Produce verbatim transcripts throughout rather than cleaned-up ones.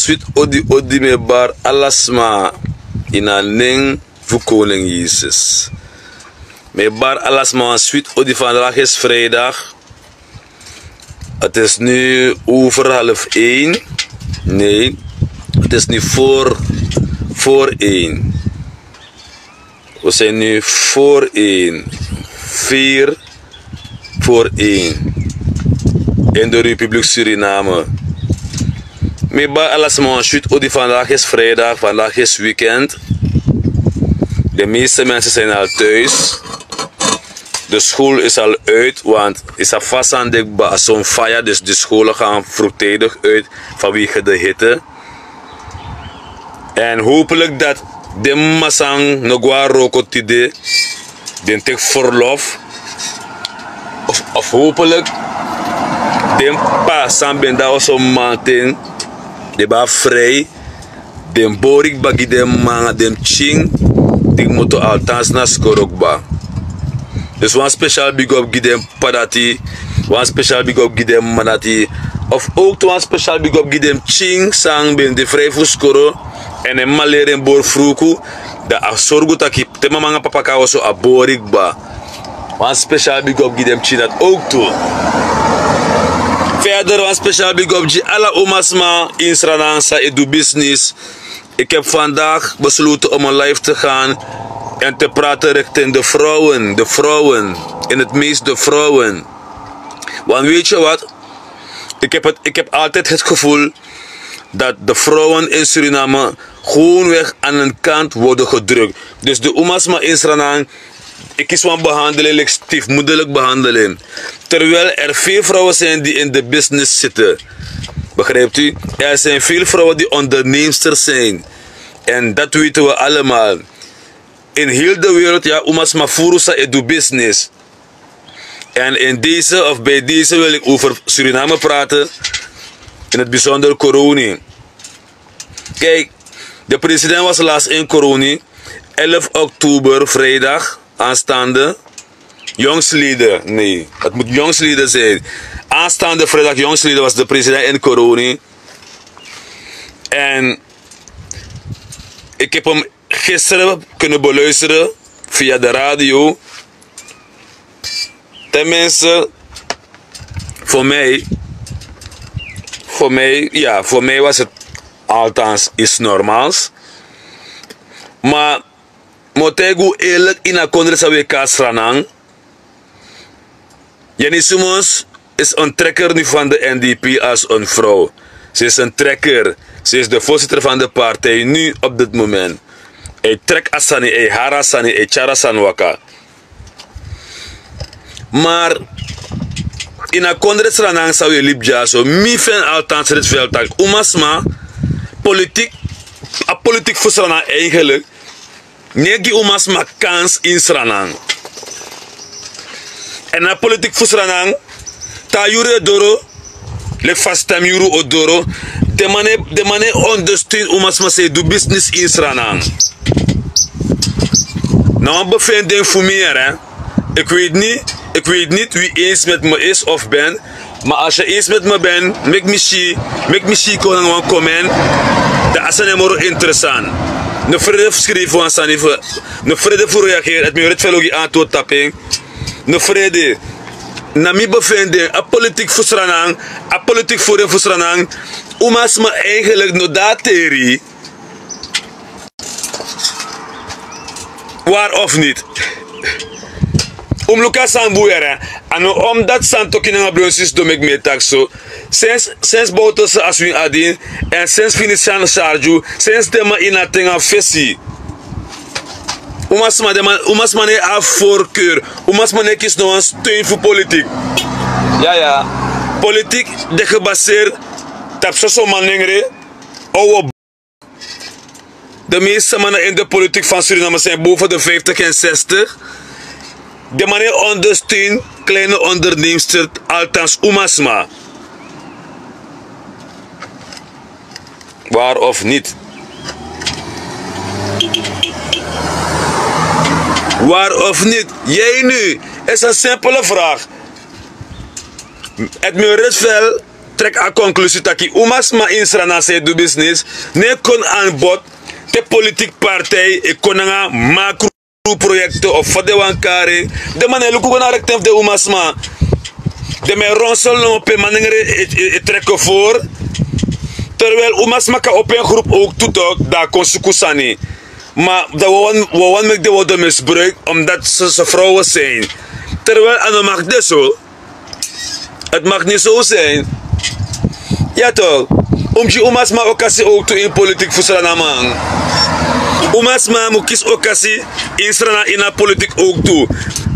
Switi odi, odi, mi e bari ala sma ini a nen fu Koning Yesus. Mi e bari ala sma wan switi odi. Vandaag is vrijdag. Het is nu over half één. Nee, het is nu voor, voor één. We zijn nu voor één. Vier voor één. In de Republiek Suriname. Mi e bari ala sma wan switi odi. Vandaag is vrijdag, vandaag is weekend. De meeste mensen zijn al thuis. De school is al uit, want is a fasi san de kba, a son faya, dus de scholen gaan vroegtijdig uit vanwege de hitte. En hopelijk dat den mama san no go na wroko tide, den teki verlof. Of, of hopelijk den p'pa san ben de na oso mamanten, den ben abi vrij. Den bori kba gi den mama nanga den pikin, di kmoto althans na skoro kba. Dus wan special big up gi den p'pa dati, wan special big up gi den mama dati. Of ook tu wan special big up gi den pikin san ben de vrij fu skoro, èn den mama leri en bori fruku, dan a sorgu taki te mama nanga p'pa kon na oso a bori kba. Wan special big up gi den pikin dati ook tu. Verder wan special big up gi ala umasma ini Sranan san e du business. Ik heb vandaag besloten om een live te gaan en te praten richting de vrouwen, de vrouwen, in het meest de vrouwen. Want weet je wat? Ik heb het, ik heb altijd het gevoel dat de vrouwen in Suriname gewoonweg aan een kant worden gedrukt. Dus de umasma in Sranan, ik kies wan behandeling, like stiefmoederlijk behandeling. Terwijl er veel vrouwen zijn die in de business zitten. Begrijpt u? Er zijn veel vrouwen die onderneemsters zijn. En dat weten we allemaal. In heel de wereld, ja, umasma furu san e du business. En in deze, of bij deze wil ik over Suriname praten. In het bijzonder Coronie. Kijk, de president was laatst in Coronie. Elf oktober, vrijdag, aanstaande. Jongsleden, nee, het moet jongsleden zijn. Aanstaande vrijdag, jongsleden, was de president in Coronie. En ik heb hem gisteren kunnen beluisteren via de radio. Tenminste, voor mij, voor mij, ja, voor mij was het althans iets normaals. Maar mi o taigi unu eerlijk, ini a kondre san wi e kari Sranan, Jenny Simons is een trekker nu van de N D P als een vrouw. Ze is een trekker. Ze is de voorzitter van de partij nu op dit moment. Hij trek a sani, hij hari a sani, hij tyari a sani waka. Maar ini a kondre Sranan san wi e libi dyaso, mi fu en althans Ritsveld taki umasma, politiek, a politiek fu Sranan eigenlijk, no e gi umasma kans ini Sranan. Èn a politiek fu Sranan, te a yuru e doro, leki fa stem yuru o doro, den man no e, den man no e ondersteun umasma san e du business ini Sranan. Na wan bevinding fu mi, hè. Ik weet niet, ik weet niet wie eens met me is of ben, maar als je eens met me bent, meki mi si, meki mi si kon nanga wan comment, dan a sani e moro interessant. No frede fu skrifi wan sani fu, no frede fu reageri, èn mi o redi fu gi antwoord tapu en. No frede. Na mi bevinding, a politiek fu Sranan, a politiek fu den fu Sranan, umasma eigenlijk no de na teri. Waar of niet? Un mus luku a sani bun, yere. A no omdat Santoki nanga Brunsis du, meki mi e taki so. Sinds, sinds Bouterse Aswin Adin, èn sinds Finisian Sarju, sinds den man ini a ten nanga fesi. Umasma, den man, umasma no e abi voorkeur. Umasma no e kisi no wan steun fu politiek. Ya, ya. Politiek de gebaseerd tapu soso manengre. Owo. De meeste mannen in de politiek van Suriname zijn boven de vijftig en zestig. De man no e ondersteun kleine onderneemster, althans umasma. Waar of niet? Waar of niet? Jij nu. Is een simpele vraag. Edmund Ritsveld trek a konklusi taki umasma ini Sranan san e du bisnis no e kon anbod te politik partij e kon nanga makru proyekte of fa den wani kari en. Den man no e luku go na rekten fu den umasma. Den man e ronsel no pe manengre e treke fori. Terwijl umasma kan opo en grupu owktu tok dan a kon suku sani. Ma dan wi wani meki den word misbruik omdat se frowen sin. Terwijl a no maki de so. Heti maki ni so sin. Ya tok. Un mus gi umasma okasi owktu ini politik fu Sranaman. Umasma mus kisi okasi ini Sranan ini a politik owktu.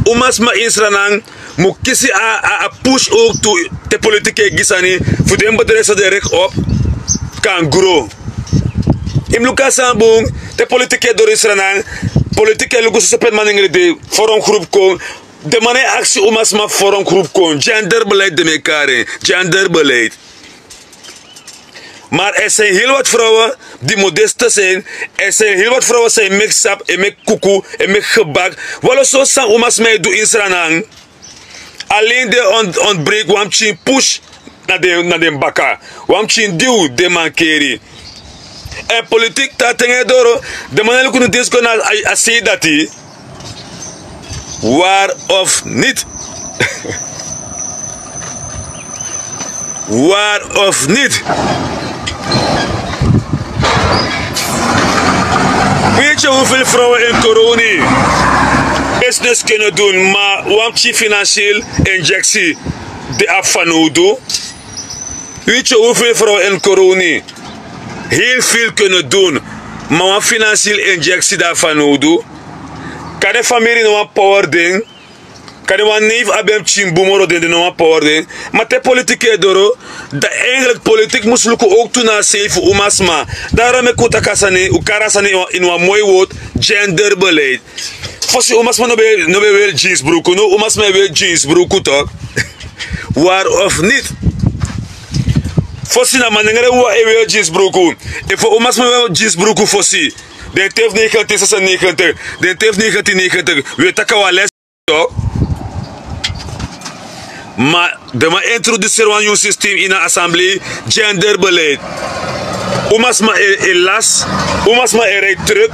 Umasma ini Sranan mus kisi a push owktu te politik e gi sani fu den bedrijfu san den reki op kan gro. Yu mus luku a sani bun. Te politik e doro ini Sranan politik e luku soso pe manengre de. Forom grupu kon. Den man no e aksi umasma forom grupu kon genderbeleid den mi e kari en. Genderbeleid. Mar er sin hili wati frowen di modeste sin. Er sin hili wati frowen san e meki sapu e meki kuku e meki gebak. Walo so san umasma e du ini Sranan. Alen den ontbreki wan pikin push na den baka. Wan pikin diw den mankeri. Èn politik tan ten e doro. Den man e luku nu dinsi kon na a sei dati. Wari of niti? Wari of niti? Weti yu hufil frowen en koroni? Bisnis kene dun ma wan pikin finansiel injeksi de abi fanowdu. Weti yu hufil frowen en koroni? Heli fil kene dun ma wan finansiel injeksi de abi fanowdu. Kan den famiri no wan power den. Kan den wan neifi abi en pikin bun moro den den no wan power den. Ma te politik e doro dan eigenlik politik mus luku owktu na a sei fu umasma. Daro meki un taki a sani un kari a sani ini wan moi word. Genderbeleid. Fosi umasma no ben weri jeansbruku no umasma e weri jeansbruku tok. Wari of niti? Fosi na manengre un e weri jeansbruku. Efu umasma weri jeansbruku fosi den ten fu negentin sesa negentin den ten fu negentin negentin wi e taki a wan les. Ma den man introduseri wan nyun sistem ini a asamblei. Genderbeleid. Umasma e lasi. Umasma e rei truk.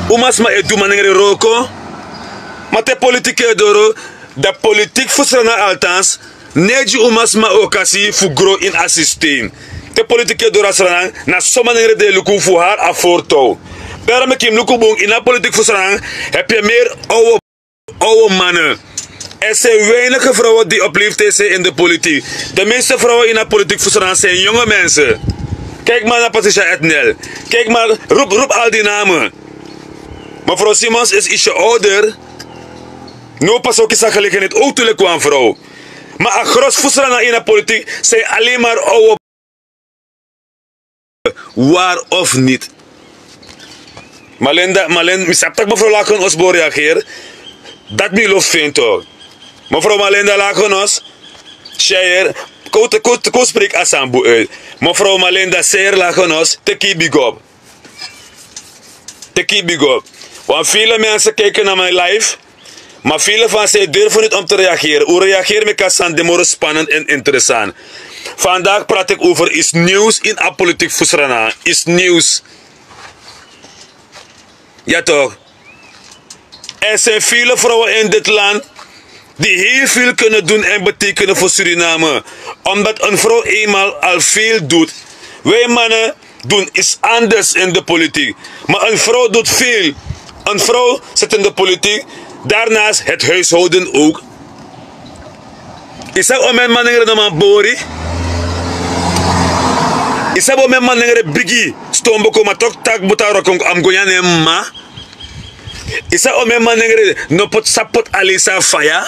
Umasma e du manengre roko. Ma te politik e doro dan politik fu Sranan altans no e gi umasma okasi fu gro ini a sistem. Te politik e doro a Sranan na so manengre den e luku fu hari a fortow. Daro meki yu mus luku bun ini a politik fu Sranan. Hebi e meri owo owo mane. Ese weinige frowen di oplifte ese ini de politik. De meeste frowen ini a politik fu Sranan sin yonge mense. Kiki man na patricia etnel. Kiki man. Rupu al di name. Mefrow simons isi isi owder. No pasi o kisi a gelegenheit owtu leki wan frow. Ma a gros fu Sranan ini a politik sin alen mari owo. Wari of niti? Malenda malenda mi sabi tak' mefrow lagen osi bo reageri. Dati mi lofu feni tok. Mefrow malenda lagen osi. Syayer. Kon spreki a sani bun uit. Mefrow malenda syayer lagen osi teki yu bigi op. Teki yu bigi op. Wan fele mense kiki na mi life. Ma fele fan se durfu niti om te reageri un reageri meki a sani de moro spanent èn interesant. Fandagi prati eki over isi niws ini a politik fu Sranan isi niws. Ya tok. Èn sen fele frowen ini diti land di heli fil kene dun èn betekene fu Suriname. Omdati en frow enmal al fele dut. Wi mane dun isi anders ini de politik. Ma en frow dut fele. En frow seti ini de politik. Darnas heti huisholden owk. Yu sabi omen manengre no man bori? Yu sabi omen manengre bigi stonboko ma tok tak' buta rokon a mus go nyan na en mama? Yu sabi omen manengre no poti sabi poti aleisi na faya?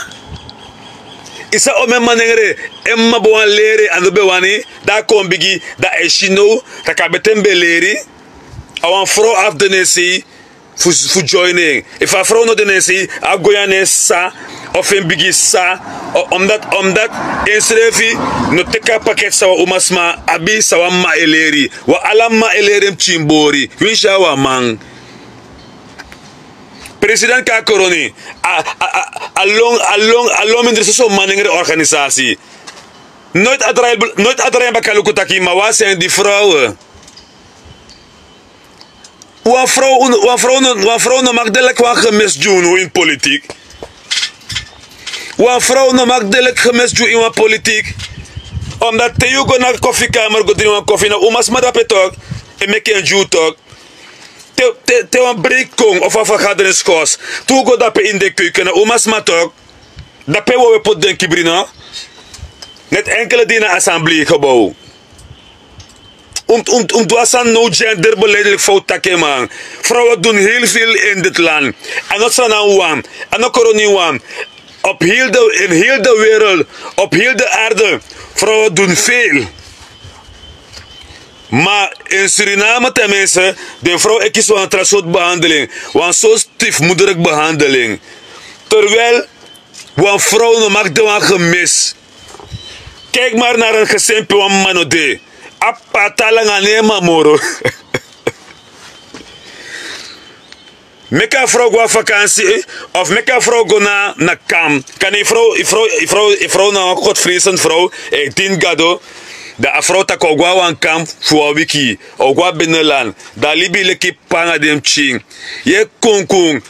Yu sabi omen manengre en mama ben wani leri a no ben wani, dan a kon bigi dan a e si now tak' a bete mi ben leri. A wan frow abi de na en sei fu join en. Efu a frow no de na en sei a go nyan na en sisa of en bigi sisa. Omdati ensrefi no teki a paketi san wan umasma abi san wan mama e leri. Wan ala mama e leri en pikin bori. Winsi a wan man. President kakoroni a lon a lon a lon mindri soso manengre organisasi. Noit a drai baka luku taki ma wan seni di frowe. Wan frow no maki de leki wan gemis gi unu ini politik. Wan frow no maki de leki gemis gi unu ini wan politik. Omdat te yu go na kofikamer go dringi wan kofi na umasma dape tok e meki en gi unu tok. Te wan breiki kon of a vergaderinskos, te un go dape ini den keuken na umasma tok. Dape wi o we poti den kibri no. Neti enkele dei na assemblee gebow. Un mus du a sani now genderbeleid leki fa un taki en man. Frowen dun heli fil ini diti lan. A no sranan wan, a no koroni wan. Op heli de wereld, op heli de arde, frowen dun fil. Ma ini suriname ten mense, den frow e kisi wan tra sortu behandeling, wan sortu stifmuderiki behandeling. Terwel wan frow no maki de wan gemis. Kiki mari na den gesin pe wan mama no de. A p'pa tan langa no en mama moro. Meki a frow go na vakansi of meki a frow go na kam. Kan yu frow na wan godfreesent frow, e dini gado. Dan a frow tak' a o go na wan kam fu wan wiki, a o go na binelan. Dan a libi yu leki p'pa nanga den pikin. Yu e kunkun.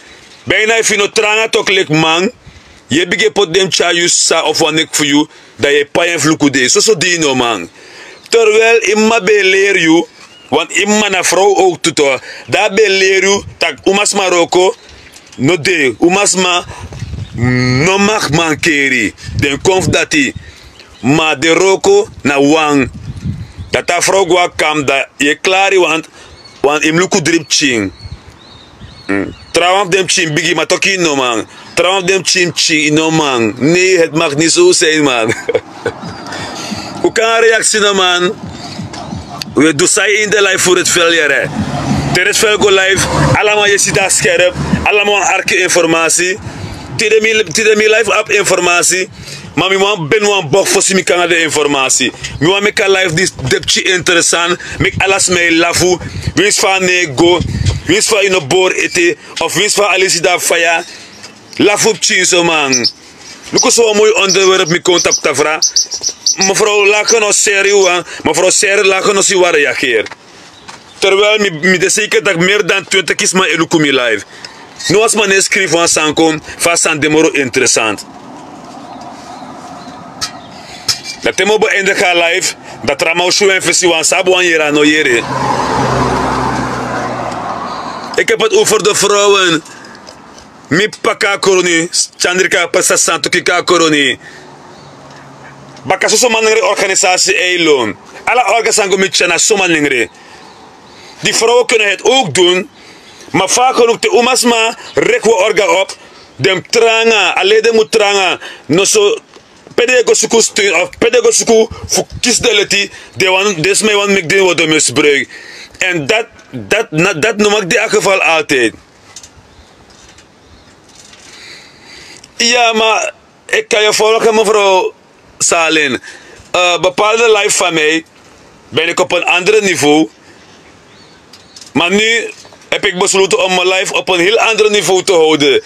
Bina efu yu no tranga toki leki man, yu e bigin e poti den pikin a yu sisa of wan neki fu yu, dan yu e pai en fu luku dei soso dei no man. Terwel yu mama ben e leri yu, want yu mama na frow owktu to. Dan a ben e leri yu tak' umasma wroko no de, umasma no maki mankeri. Den kon fu dati. Ma den wroko na wan. Dati a frow go na kam dan yu e klari want yu mus luku dri pikin. Trawan fu den pikin bigi ma toki yu no man. Trawan fu den pikin pikin yu no man. Nei heti maki ni so un sei man. Un kan a reaksi no man. Un e du san yu ini den life fu redfel yere. Te redfel go life, alaman yu e si dan skerp. Alaman wan arki informasi. Tide mi life abi informasi. Ma mi wani beni wan bok fosi mi kon nanga den informasi. Mi wani meki a life disi de pikin interesan. Meki ala sma e lafu. Winsi fa a no e go, winsi fa yu no bori ete, of winsi fa a lesi de na faya. Lafu pikin so man. Luku so wan moi onderwerp mi kon tapu tafra. Mefrow laki no seri wan, mefrow seri laki no si wan reageri. Terwel mi de seker tak' meri dan twenti kisma e luku mi life. No wan sma no e skrifi wan sani kon fa a sani de moro interesanti. Dan te mi o ben endeki a life, dan tra man o si wan fesi wan san abi wan yere a no yere. Eke poti un ferdefrowen. Mi p'pa kon na koroni. Tyandri kon na poti san santu kon na koroni. Baka soso man nengre organisasi eilon. Ala orga san go mi tyana soso man nengre. Di frow keno heti owk dun. Ma fa a kon luku te umasma reki wan orga op, den mus tranga a leden mus tranga. Noso pe den e go suku stun of pe den e go suku fu kisi den leti. Den sma e wani meki den wori den misbruik. Èn dati no maki de a geval altijdi. Ya ma, ik kan yu folgen mevrouw Salin. Bepaalde life van mij ben ik op een andere niveau. Maar nu heb ik besloten om mijn life op een heel andere niveau te houden.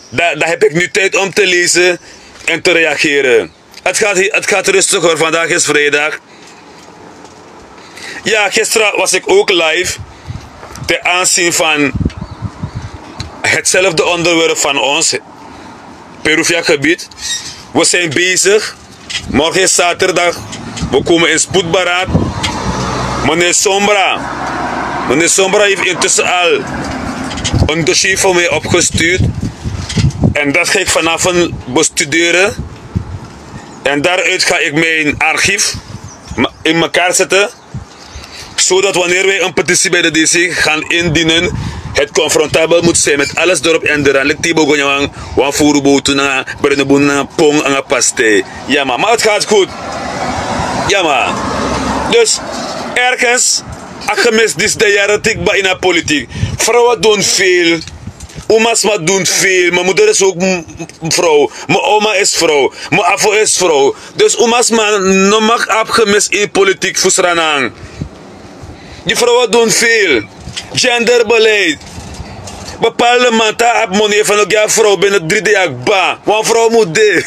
Daar heb ik nu tijd om te lezen en te reageren. Het gaat rustiger, vandaag is vrijdag. Ja, gisteren was ik ook live ten aanzien van hetzelfde onderwerp van ons, Peruviagebied. We zijn bezig. Morgen is zaterdag. We komen in spoedberaad. Meneer Sombra, meneer Sombra heeft intussen al een dossier voor mij opgestuurd. En dat ga ik vanavond bestuderen. En daaruit ga ik mijn archief in elkaar zetten, zodat wanneer wij een petitie bij de D C gaan indienen, het confrontabel moet zijn met alles erop en eraan. Leki te yu bo go nyan wan furu botu nanga brenebun nanga pong nanga pastei. Ja maar, maar het gaat goed. Ja maar. Dus ergens a gemis disi de yara tiki kba ini a politik. Frowen dun feel. Umasma dun feel. Mijn moeder is ook vrouw. Mijn oma is vrouw. Mijn afo is vrouw. Dus umasma no maki abi gemis ini politik fu sranan. Di frowen dun feel. Genderbeleid. Bepaalde man te a abi moni efu a no gi a frow bene dri dei a kba. Wan frow mus de.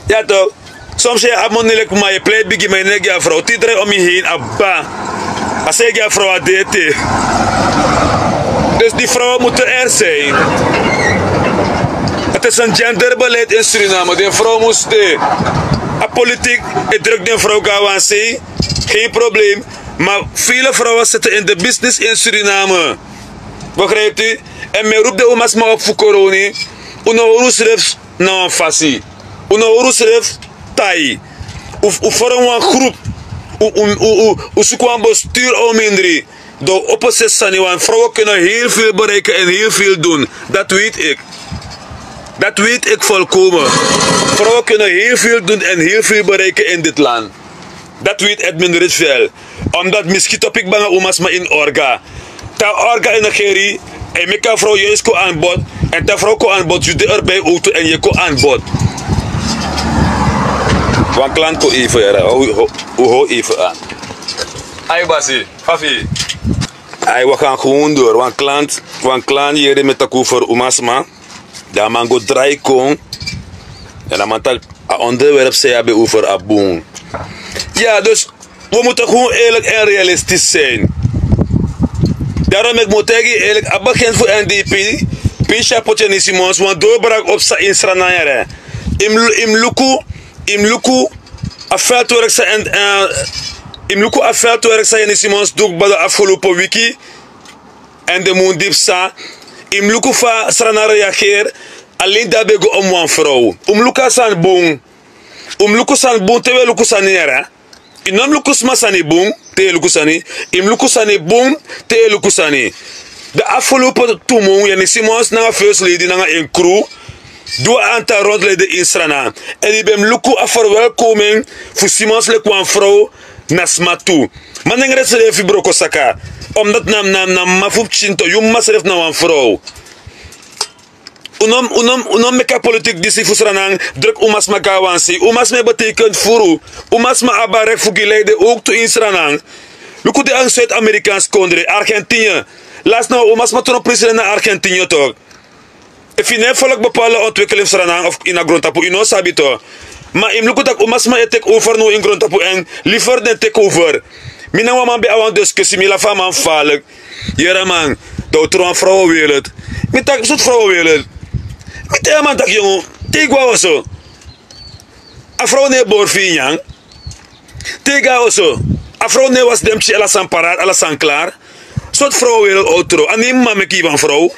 Ya tok. Soms yu abi moni leki ma yu e plei bigi ma yu no e gi a frow te yu drai om yu hein a baba. A san yu e gi a frow a de ete. Dus di frow mutu er sei. Ati e san gender beleid in suriname den frow mus de. A politik e druk den frow go a wan sei. Gen problem. Ma vele frow sete in de bisnis in suriname. Begrijpti? En mi e rupu den umasma op fu koroni. Un no hori unsrefi na wan fasi. Un no hori unsrefi tai. Un forum wan grupu. Un suku wan besturu omindri. Dan un opo sesi sani wan frow ken no heli fil bereiki en heli fil dun. Dati weiti iki. Dati weiti iki folkomen. Frow ken no heli fil dun en heli fil bereiki in diti land. Dati weiti edmund ritvel. Omdati mi skiti opi kba nanga umasma ini orga. Te a orga ini geri, en meki a frow yu e si kon anbod. En te a frow kon anbod yu de erbi owtu en yu e kon anbod. Wan klanti kon even yara. Un how even an. Ai basi, fafi. Ai wan gan gewon dori wan klanti. Wan klanti yere mi e taki un feri umasma. Dan a man go drai kon. En a man taki a onderwerp san yu abi over a bun. Ya dus, wi mutu gewoon eerlik en realistisch zijn. Darom meki mi o taigi yu eerlik a begin fu n d p. Pisi a poti en ini simons wan doorbraak op san ini srananere. Yu mus luku. Yu mus luku a veldwerk san en yu mus luku a veldwerk san en ini simons du kba de afgelopen wiki. En de mun di psa. Yu mus luku fa srana reageri. Alen di a ben go om wan frow. Un mus luku a sani bun. Un mus luku sani bun te wi e luku sani yara. Yu no mus luku sma sani bun. Te yu e luku sani. Yu mus luku sani bun. Te yu e luku sani. De afgelopen tu mun yani simons nanga first lady nanga en kru. Du wan antal rondleiden ini srana. Èn yu ben mus luku a ferwelkomen fu simons leki wan frow. Na sma tu. Ma nengre srefi broko saka. Omdati na mama fu pikin to yu mama srefi na wan frow. Un no meki a politik disi fu sranan. Druk umasma go na wan sei umasma e beteikenti furu. Umasma abi a rek fu gi leiden owktu ini sranan. Luku den angi suid amerikaansi kondre argentinië. Lasi na wan umasma tron president na argentinië tok. Efu yu no e folok bepalde ontwikkeling fu sranan of ini a grontapu yu no o sabi to. Ma yu mus luku tak' umasma e teki over now ini grontapu èn liver den teki over. Mi nanga wan man ben abi wan diskusi mi lafu a man falik. Yere a man. Dan un tron wan frow a wereld. Mi taki sortu frow a wereld? Mi taigi a man tak' yongu, te yu go na oso, a frow no e bori fu yu nyan. Te yu go na oso, a frow no e wasi den pikin ala sani parati ala sani klari. Sortu frow a wereld outro a no yu mama meki yu wan frow.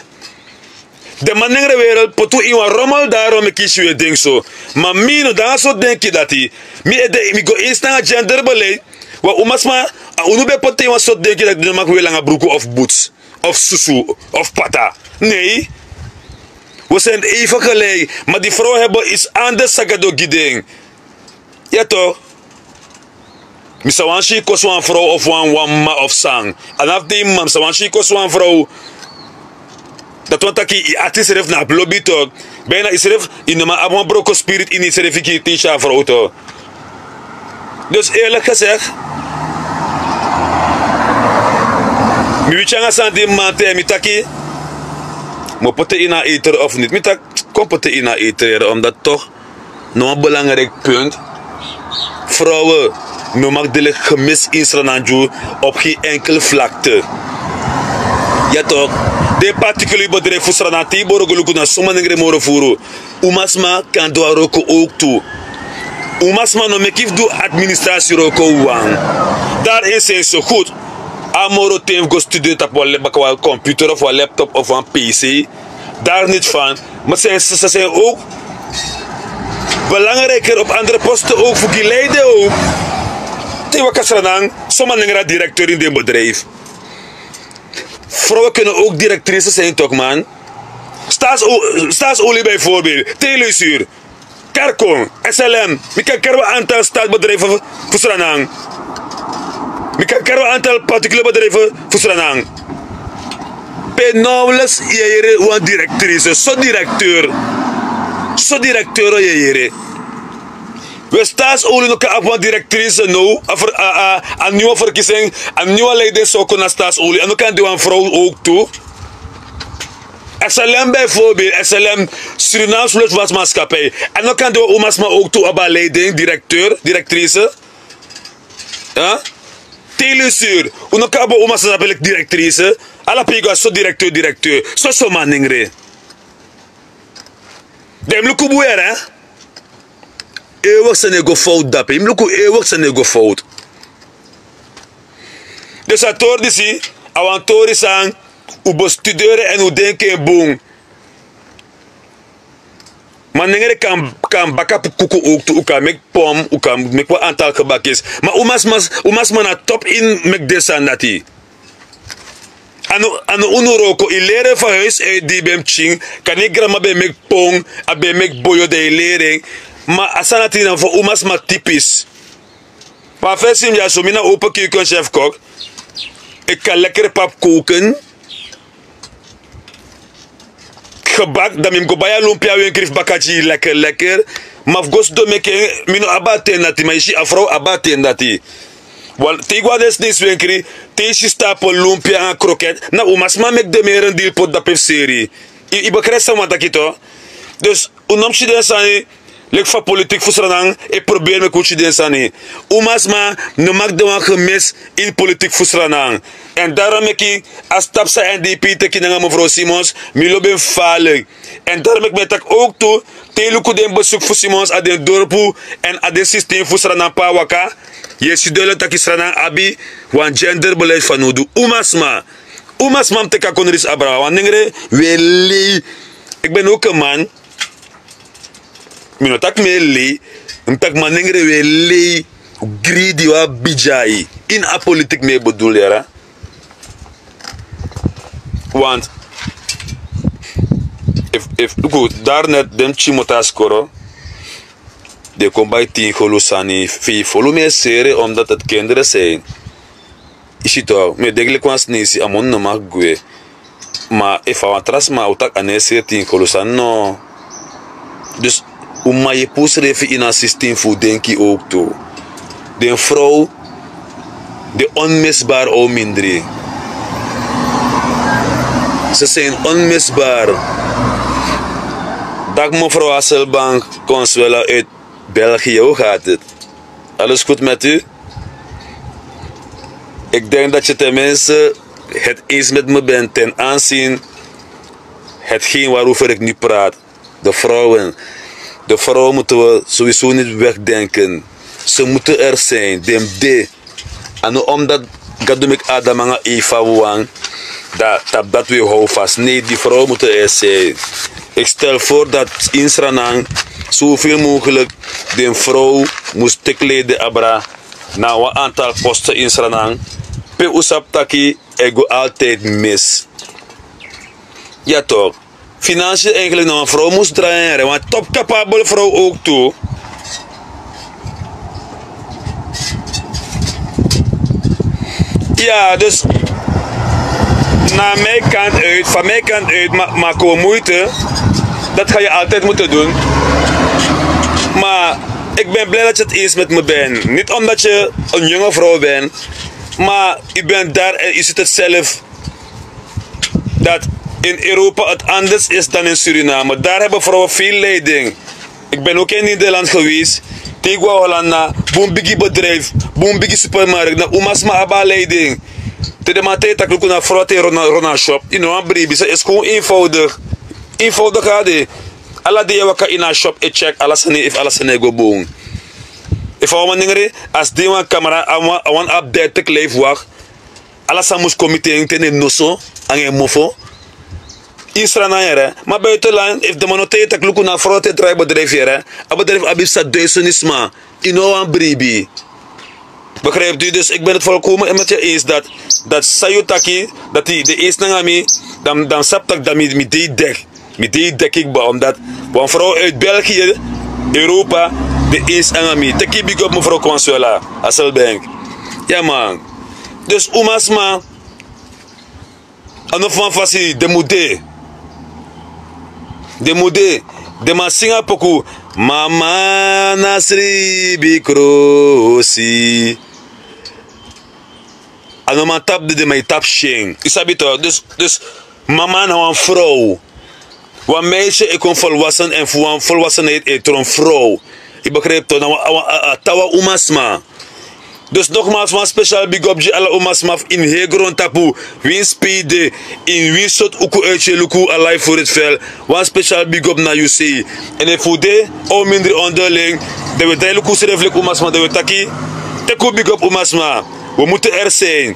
Den man nengre wereld poti un ini wan romel daro meki yu si un e denki so. Ma mi no de nanga sortu denki dati. Mi e de mi go insi nanga gender beleid. Wan umasma, a unu ben poti te yu wan sortu denki dati no maki weri langa bruku of buts, of susu, of pata. Nei. Wi seni even gelei. Ma di frow heben isi anders san gado gi den. Ya tok. Mi sa wani si yu kosi wan frow of wan wan mama of san. A na fu den yu mama mi sa wani si yu kosi wan frow. Dati wani taki yu ati yusrefi na abi lobi tok. Bina yusrefi yu no man abi wan broko spirit ini yusrefi kiri te yu si a frow tok. Dus eerlik gesek, mi witi nanga sani di mi man te en mi taki, mi o poti en ini a eter of niti mi taki, kon poti en ini a eter yere omdati tok. No wan belangriki punt. Frowen no maki de leki gemis ini srananju. Op gen enkele vlakte. Ya tok. Den partikulu yu bedrijfu sranan te yu bo roko luku na soma nengre moro furu. Umasma kan du a roko owktu. Umasma no meki fu du administrasi roko wan. Dari en sensi so gudu. A moro ten fu go studeri tapu wan lep baka wan computer of wan laptop of wan pc. Dari niti fan. Ma seni sisa seni owk. Belangrijker op andere posten owk fu gi leiden owk. Te yu waka sranan soma nengre a direkteur ini den bedrijfu. Frowen kene owk direktrise seni tok man. Staatsolie bijvoorbeeld te yu luister. Kerkon, slm. Mi kan keri wan antal staatbedrijfu fu sranan. Mi kan keri wan antal partikule bedrijfu fu sranan. Pe naumeliks yu e yere wan direktrise so direkteur. So direkteur yu e yere. We staatsolie no kan abi wan direktrise now. A niwe ferkisi en. A niwe leiden soko na staatsolie a no kan de wan frow owktu. S L M bijvoorbeeld, S L M, Surinaams Luchtvaartmaatschappij. En dan kan de umasma ook toe op haar leiding, directeur, directrice. Huh? Telusur. Uno kan bo umasma sapelijk directrice. Ala pigo so directeur, directeur. So so maningre. Dem luku buer, hè? Eeuwig zijn ego fout dape. Im luku eeuwig zijn ego fout. Dus a tori disi, a wan tori san, u bestuderen en u denken en boen. Ma nengre kan, kan baka kuku ook tu, u kan meki pom, u kan meki wan aantal gebakjes. Ma u mas, mas, u mas man na top in meki den sani dati. Anu, anu unu roko, i leren van huis uit di ben pikin, kan i grandma ben meki pom, a ben meki boyo dan i leren. Ma a sani dati na fu u mas man typisch. Ma a fesi mi ya so, mi na open keukenchef kok. Ik kan lekker pap koken. Gebak, dan mi mus go bai a lumpia wenkri fu baka gi yu lekker lekker. Ma fu go sidon meki en, mi no abi a ten dati, ma yu si a frow abi a ten dati. Wan, te yu go a den sniswenkri, te yu si stapel lumpia nanga kroket, na umasma meki den merendeel poti dape fu seri. Yu, yu begrijp san mi wani taki toch? Dus, un no mus si den sani, leki fa politik fu Sranan e proberi meki un si den sani. Umasma no mag de wan gemis ini politik fu Sranan. En daarom meki a stap san N D P teki nanga mevrouw Simons, mi lobi en gevaarlijk. En daarom meki mi e taki ook tu, te yu luku den bezoek fu Simons a den dorpu en a den systeem fu Sranan pe a waka, yu e si duidelijk taki Sranan abi wan genderbeleid fanowdu. Umasma. Umasma mus teki a kondre disi abra. Wan nengre, wi e lei. Ik ben ook een man. Mi no taki mi e lei. Mi taki manengre wi e lei. Greedy, wi abi bigi ai. Ini a politik mi e bedoel, yara. Want efu, efu, luku, daarnet den pikin motors koro. Den kon bai tin golu sani, feifi golu mi e seri, omdat het kinderen zijn. Yu si toch, mi e denki leki wan sneisi, a moni no mag gwe. Ma efu a wan tra sma o taki a no e seri tin golu sani, no. Dus un man, yu e puru srefi ini a systeem fu un denki ook tu. Den frow, den onmisbaar, o mindri. Ze zijn onmisbaar. Dag mevrouw Hasselbank, Consuela uit België, hoe gaat het? Alles goed met u? Ik denk dat je tenminste het eens met me bent ten aanzien hetgeen waarover ik nu praat. De vrouwen. De vrouwen moeten we sowieso niet wegdenken. Ze moeten er zijn. Dem de. A no omdat Gado meki Adam nanga Eva wawan, dan tapu dati wi e hou vast. Nee, die vrouwen moeten er zijn. Ik stel voor dat in Sranan zoveel mogelijk den frow mus teki leiding abra na wan aantal posten in Sranan. Pe un sabi taki e go altijd mis. Ja toch. Financiën eigenlijk na wan frow mus draai en wan top capabel frow ook tu. Ja, dus na mijn kant uit, van mijn kant uit, ma maken we moeite. Dat ga je altijd moeten doen. Maar ik ben blij dat je het eens met me bent. Niet omdat je een jonge vrouw bent, maar u bent daar en u ziet het zelf dat in Europa het anders is dan in Suriname. Daar hebben vrouwen veel leiding. Ik ben ook in Nederland geweest. Te yu go na Hollanda, bun bigi bedrijf, bun bigi supermarkt, na umasma abi a leiding. Te den man taigi yu taki luku na frow te yu run na, run na shop. Yu no wan bribi, so is gewoon eenvoudig. Eenvoudig a de. Ala dei yu e waka ini a shop e check ala sani, efu ala sani e go bun. Efu a wan manengre, a sidon wan kamera, a wan, a wan abi dertig lijfwacht. Ala sani mus kon miti en te na en noso nanga en mofo. Ini Sranan yere. Ma buitenland, efu den man no taigi yu taki luku na frow te drai bedrijf yere, a bedrijf abi psa duizenden sma. Yu no wan bribi. Begrijpt u? Dus ik ben het volkomen met je eens dat, dat san yu taki, dati de eens nanga mi, dan, dan sabi taki dan mi, mi de yu dek. Mi de yu dek kba, omdat wan frow uit België, Europa, de eens nanga mi. Teki big up mevrouw Consuela Hasselbank. Ja man. Dus umasma, a no fu wan fasi den mu de. Den mu de. Den man singi a poku. Mama na sribi krosi. A no man tapu dede, ma yu tapu syen. Yu sabi toch? Dus, dus mama na wan frow. Wan meisje e kon volwassen èn fu wan volwassenheid e tron frow. Yu begrijpto na wan tawa umasma. Dus nogmaals wan special bigop gi ala umasma fu ini hei grontapu, wins pei de, ini wins sortu uku uitsi e luku a life fu ritfel. Wan special bigop na yu sei. Èn efu wi de o mindri onderling, dan wi e drai luku srefi leki umasma dan wi e taki, teki wi bigop umasma. Wi mutu er sein.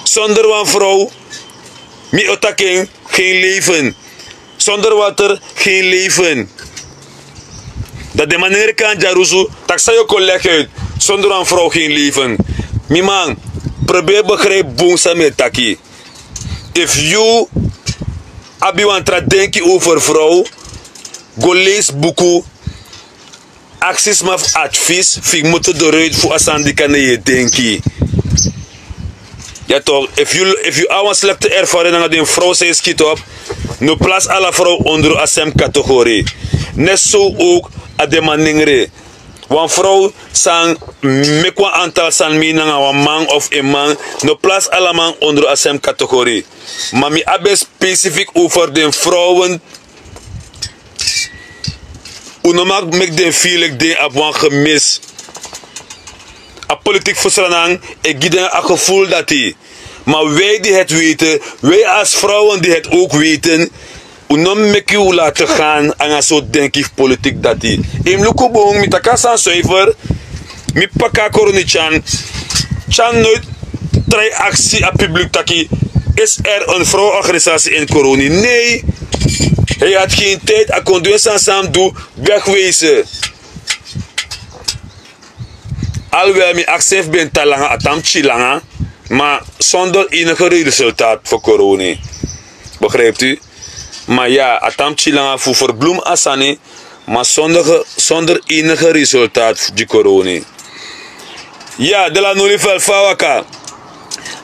Sonder wan frow, mi o taki en, gen leven. Sonder water, gen leven. Dan den man nengre kan dyarusu, tak' san yu o kon legi uit. Sonder wan frow gen leven. Mi man, probeer begrijpi bun san mi e taki. Efu yu abi wan tra denki over frow, go leisi buku. Aksi sma fu advis fu yu kmoto doruit fu a sani di kan na yu e denki. Ya tok, efu yu abi wan slekte erfaring nanga den frow san yu skiti op, no plasi ala frow ondro a sem kategori. Net so owk a den man nengre. Wan frow san meki wan antal sani mi nanga wan man of en man, no plasi ala man ondro a sem kategori. Ma mi abi en spesifik over den frowen. Un no mag meki den fili leki den abi wan gemis. A politik fu sranan e gi den a geful dati. Ma wi di heti weiti, wi asi frowen di heti owk weiti, un no meki un lati gan nanga sortu denki fu politik dati. Yu mus luku bun mi taki a sani suifer. Mi paka a koroni tyan. Tyan noit trai aksi a publik taki, is er en frow organisasi ini koroni? Nei. Hei hati gen tijdi a kon du en sani san a mus du. Wegweise. Alwel mi aksi en fu ben tan langa a tan mus tyari langa. Ma sonder enige resultaat fu koroni. Begrijpti? Ma ya a tan mus tyari langa fu ferblum a sani. Ma sonder enige resultaat fu di koroni. Ya de la nuli felfa waka.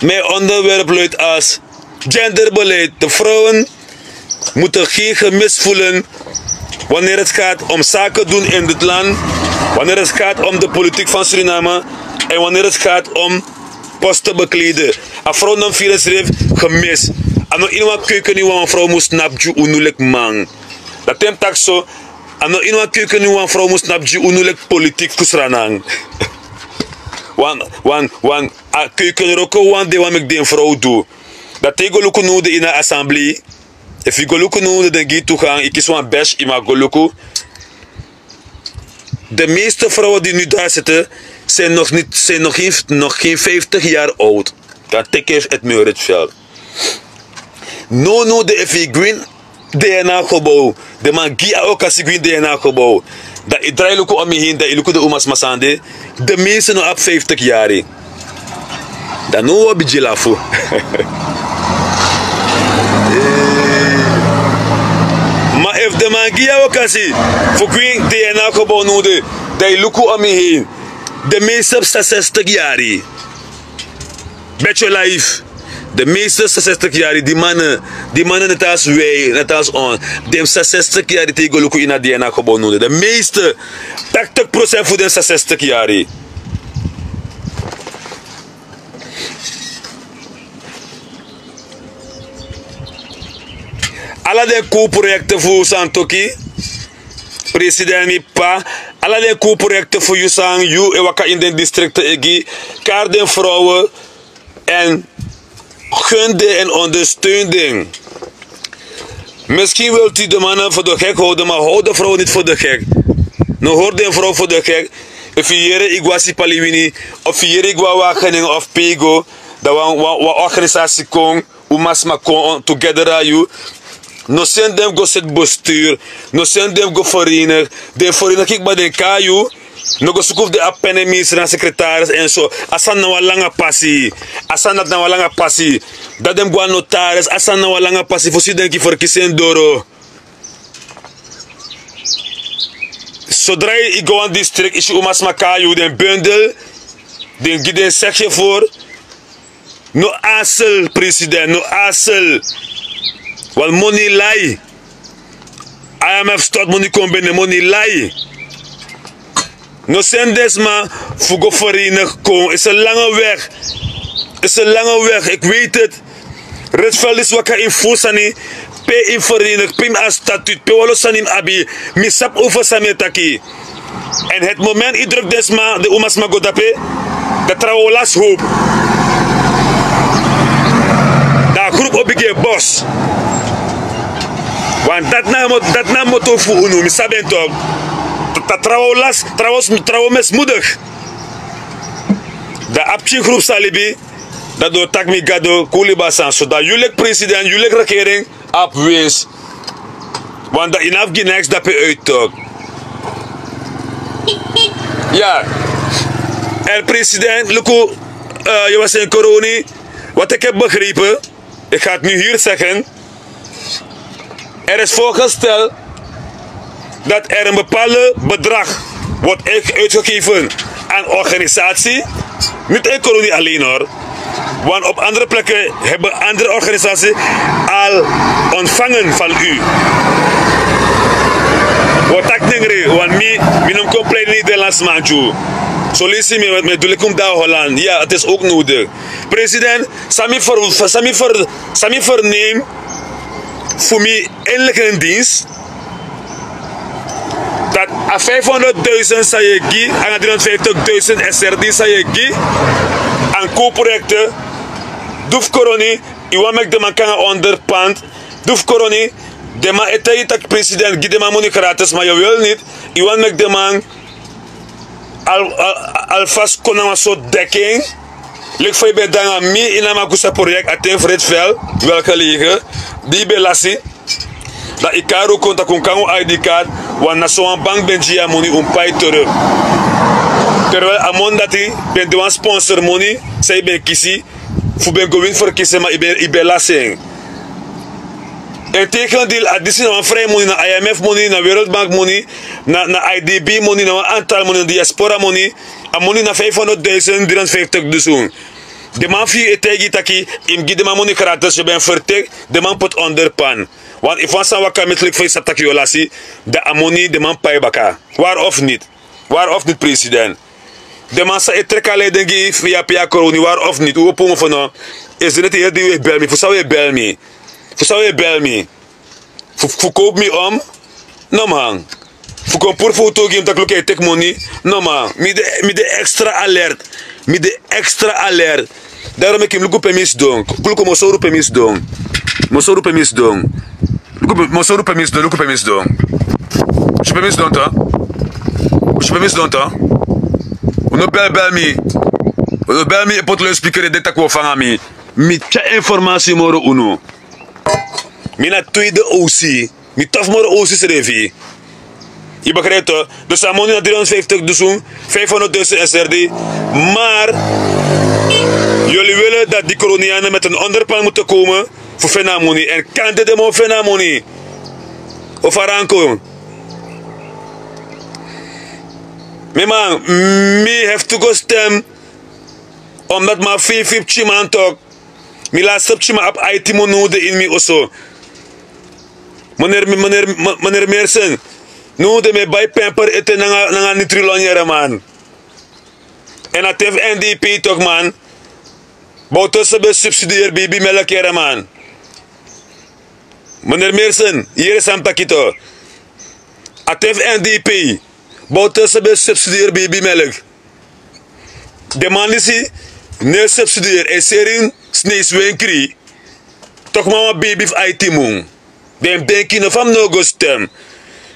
Mijn onderwerp luidt als genderbeleid. De vrouwen moeten geen gemis voelen wanneer het gaat om zaken doen in dit land, wanneer het gaat om de politiek van Suriname en wanneer het gaat om posten bekleden. A vrouw nam virus rif gemis. A no ini wan keuken ni wan vrouw mus snap gi unu leki man. Dati en mus taki so. A no ini wan keuken ni wan vrouw mus snap gi unu leki politik fu sranan. Wan wan wan a keuken roko wan de wan meki den vrouw du. Dati yu go luku nu de ini a assemblee. Efu yu go luku nu de den gi yu tu gan yu kisi wan bes yu mag go luku. De meeste vrouwen di nu dati sete, zijn nog gen vijftig yari oud. Dan teki yu efu etmeurit fel. Nownow de efu yu gwin dna gebow. Den man gi a okasi gwin dna gebow. Dan yu drai luku om yu heen dan yu luku den umasma san de. Den meeste no abi vijftig yari. Dan no wi o bigin lafu. Ma efu den man gi yu a okasi fu gwin dna gebow nownow de, dan yu luku om yu heen. Den meeste psa sestig yari. Beti yu life. Den meeste sesestik yari di mannen, di mannen net als wij net als ons, den sesestik yari te yu go luku ini a dna gebow nownow de den meeste taktik prosent fu den sesestik yari. Ala den kow proyekte fu santoki, president mi p'pa, ala den kow proyekte fu yu san yu e waka ini den distrikte e gi, kari den frowen èn gun den èn ondersteun den. Miskin wilti den mannen fu den gek howden ma howden frowen niti fu den gek. No hori den frow fu den gek. Efu yu yere yu go a sipaliwini, of yu yere yu go a wageningen of pe yu go, dan wan organisasi kon, umasma kon tugeder na yu. No seni den fu go seti bestuur. No seni den fu go ferenig. Den ferenig kikba den kon na yu. No go suku fu den abi pene minister na sekretaris èn so. A sani na wan langa pasi. A sani dati na wan langa pasi. Dati den mus go na notaris a sani na wan langa pasi fosi yu denki ferkisi en doro. Sodra yu go wan distrikti yu si umasma kon na yu den bundel. Den gi den segi fu no asel president no asel. Wan moni lai. Imf stot moni kon ben den moni lai. No seni den sma fu go ferenig kon isi en lange weg. Isi en lange weg iki weiti. Redfel disi waka ini ful sani. pe yu mus verenigen, pe yu mus abi statuut, pe wan lo sani yu mus abi. Mi sabi over san mi e taki. En het moment yu druk den sma, den umasma go dape, dan trawan o lasi howpu. Dan a grupu o bigin e bosi. Want dati na a moto fu unu, mi sabi en tok. Trawan o lasi, trawan o mesmudigi. Dan a pikin grupu sa libi. Dan den o taki mi gado, kon libi a sani so. Dan yu leki president, yu leki regering abi winsi. Want dan yu no abi gi neks dape uit tok. Ya. El president, luku, yu wasi en koroni. Wat ik heb begrepen, ik ga het nu hier zeggen. Er is voorgesteld dat er een bepaalde bedrag wordt uitgegeven aan organisatie. Niet in kolonie alleen hoor. Want op andere plekken hebben andere organisaties al ontvangen van u. Wat ik denk, want mi, mi nom compleet Nederlands man. Zo lees je me met, met Dulikum daar Holland. Ja, het is ook nodig. President, san mi verneem fu mi inlichtingendienst, dat a vijfhonderdduizend san yu e gi, nanga driehonderdvijftigduizend S R D san yu e gi, an kow proyekte, du fu koroni, yu wani meki den man kon nanga onderpand, du fu koroni, den man e taigi yu taki president gi den man moni gratis, ma yu wil niti, yu wani meki den man al, al, alvast kon nanga wan sortu dekking. Leki fa yu ben de nanga mi ini a Makusa project, a ten Fritz Fel, welgelegen, di yu ben lasi. Dan yu kari un kon taki un kon nanga un I D card, want na so wan bank ben gi yu a moni, un pai terug. Terwijl a moni dati ben de wan sponsormoni san yu ben kisi fu ben go wini verkiezing, ma yu ben, yu ben lasi en. Integendeel, a disi na wan frijmoni, na I M F moni, na Wereldbank moni, na, na I D B moni, na wan aantal moni, na diaspora moni. A moni na vijfhonderdduizend, driehonderdvijftig dusun. Den man fu yu e taigi yu taki yu mus gi den man moni gratis, yu ben vertik, den man poti onderpan. Want efu wan sani waka miti leki fa yu sabi taki yu o lasi, dan a moni den man pai baka. Waar of niet? Waar of niet, president? Den man san e trek a leiding gi yu fu yu ape yu a koroni, waar of niet? Un opo un fu no. Esi den eti heri dei un e bel mi, fu san un e bel mi? Fu san un e bel mi? Fu, fu kowpu mi om? No man. Fu kon puru foto gi mi taki luku yu e teki moni? No man. Mi de, mi de extra alert. Mi de extra alert. Daarom meki mi luku pe mi sidon. Luku, mi o sori un pe mi sidon. Mi o sori un pe mi sidon. Luku pe, mi o sori un pe mi sidon, luku pe mi sidon. Un si pe mi sidon tu? Un si pe mi sidon tu? Un no bel, bel mi. Un no bel mi, e poti luidspreker e de taki un o fanga mi. Mi tyari informasi moro unu. Mi na tweede O C. Mi tof moro O C srefi. Yu begrijp toch? Dus a moni na driehonderdvijftig dusun, vijfhonderdduizend S R D. Maar jullie willen dat die Coronianen met een onderpand moeten komen fu feni a moni. En kan dit de mo feni a moni? Of a ranko? Mi man, mi have to go stem. Omdat mi abi feifi pikinman tok. Mi laatste pikinman abi aiti mun nu de ini mi oso. Meneer, meneer, meneer Meersen, nu de mi e bai pamper ete nanga, nanga nitrilon yere man. En a ten fu N D P tok man. Bouterse ben subsidieer baby melk yere man. Meneer Meersen, yere san mi taki tok. A ten fu N D P, Bouterse ben subsidieer baby melk. Den man disi no e subsidieer, e seri sneiswenkri. Tok man, wan baby fu aiti mun. Den mus denki no fa mi no go stem.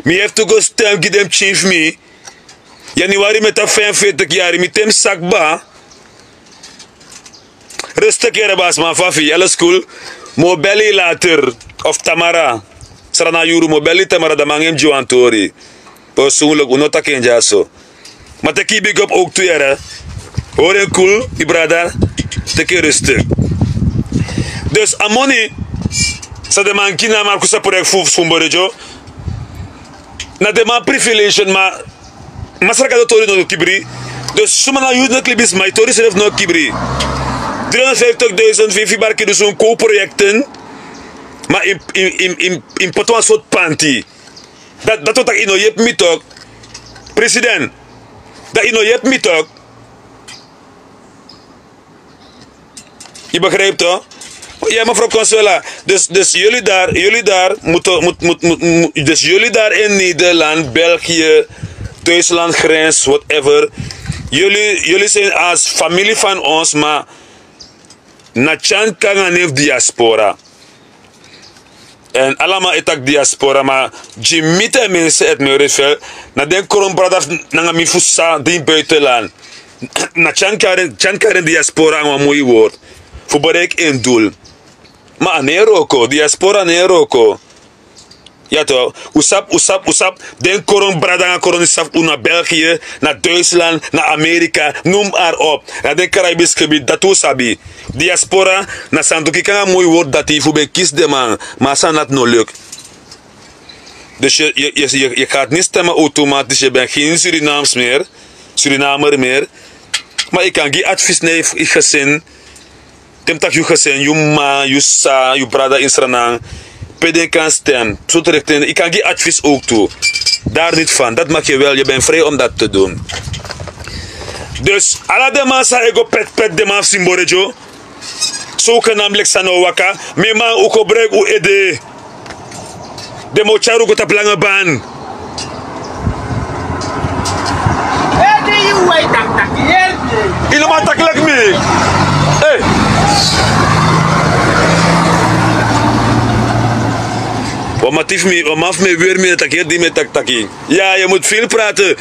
Mi have to go stem gi den pikin fu mi. Januari mi e tan vijfenveertig yari, mi ten mus saki kba. Rustig yere, basman Fafi, alles cool. Mi o bel yu later. Of Tamara. Srana yuru, mi o bel yu Tamara, dan mi nanga en mus gi wan tori. Persoonlijk, un no taki en dyaso. Ma teki yu big up ook tu yere. Hori en cool, yu brada. Teki en rustig. Dus a moni san den man gi na Marcus a project fu, fu Sumbo Regio. Na den man privilege, ma Masra Gado tori no kibri. Dus suma na yu no kibri, ma yu tori srefi no kibri. Driehonderdvijftigduizend, feifi barki dusun, kow proyekten. Ma yu, yu, yu, yu, yu poti wan sortu panti. Dati, dati o taki yu no yepi mi tok. President, dati yu no yepi mi tok. Yu begrijp toch? Ya, mevrouw Consuela. Dus, dus jullie daar, jullie daar moeten, moet, moet, moet, moet- dus jullie daar in Nederland, België, thuislandgrens, whatever. Jullie, jului zijn als familie van ons, maar na tyan kanga nef diaspora. En allemaal etak diaspora, maar Jimmy ten minste het Meurisvel, na den kron brada nanga mi fusa din buitenland. Na tyan karen, tyan karen diaspora een mooi woord. Voor bereik in doel. Ma a no e wroko, diaspora no e wroko. Ya toch, un sabi, un sabi, un sabi, den koron brada nanga koron sisa fu unu na België, na Duitsland, na Amerika, noem maar op. Na den Caribisch gebied, dati un sabi. Diaspora, na san du kiki nanga moi wortu dati fu ben kisi den man, ma a sani dati no luk. Dus yu, yu, yu, yu, yu gaat niet stemmen automatisch, yu ben geen Surinaams meer, Surinamer meer. Ma yu kan gi advies na yu gezin. Te mi taki yu gezin, yu mma, yu sisa, yu brada ini Sranan, pe den kan stem. Sortu richting, yu kan gi advies ook tu. Daar niet van. Dat mag je wel, je bent vrij om dat te doen. Dus ala den man san e go pet pet den man fu Simboredyo, zogenaamd leki san no waka, mi man, un gebruik un ede. Den mu tyari un go tapu langa ban. Yu no man taki leki mi. Ei. Wan mati fu mi, wan man fu mi e weri mi, taki heri di mi e taki taki. Ya, yu mus firi prate.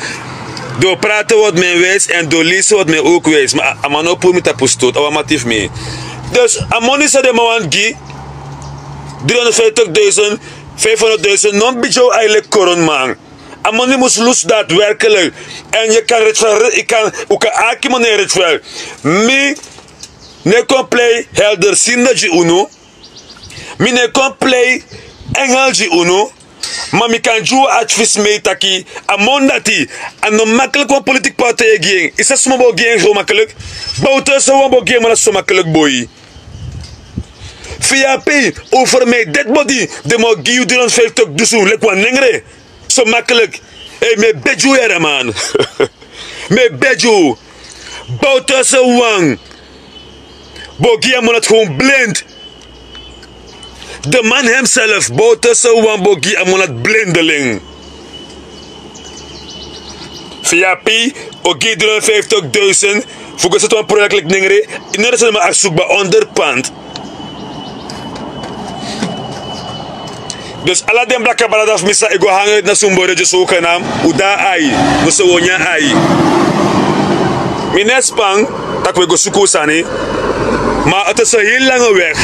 Door praten wordt men wijs en door lezen wordt men ook wijs. Ma a man no puru mi tapu stoot, a wan mati fu mi. Dus a moni san den man wani gi, driehonderdvijftigduizend, vijfhonderdduizend, no mus bigin eigenlijk koron man. A moni mus lusu daadwerkelijk. En yu kan rechtvaardig, yu kan, un kan aki moni rechtvaardig. Mi no e kon plei helderziende gi unu. Mi no e kon plei engel gi unu. Ma mi kan gi unu advies mi e taki, a moni dati, a no makkelijk wan politiek partij e gi en. Yu sabi suma bo gi en so makkelijk? Bowterse wan bo gi en, ma na so makkelijk boi. Fi yu abi over mi dead body, den mu gi yu driehonderdvijftig dusun leki wan nengre. So makkelijk. Ei, mi e begi unu, yere man. Mi e begi unu. Bowterse wan bo gi a man dati gewoon blind. De man hemzelf, Bowterse wan bo gi a man dati blindeling. Fi yu abi, o gi driehonderdvijftigduizend fu go seti wan project leki nengre, yu no de sani ma a sukba onderpand. Dus ala den blaka brada fu mi san e go hang uit na Sumbo Regio, zogenaamd, un de na ai, noso un o nyan ai. Mi no e span tak' un e go suku un sani, ma het is een heel lange weg.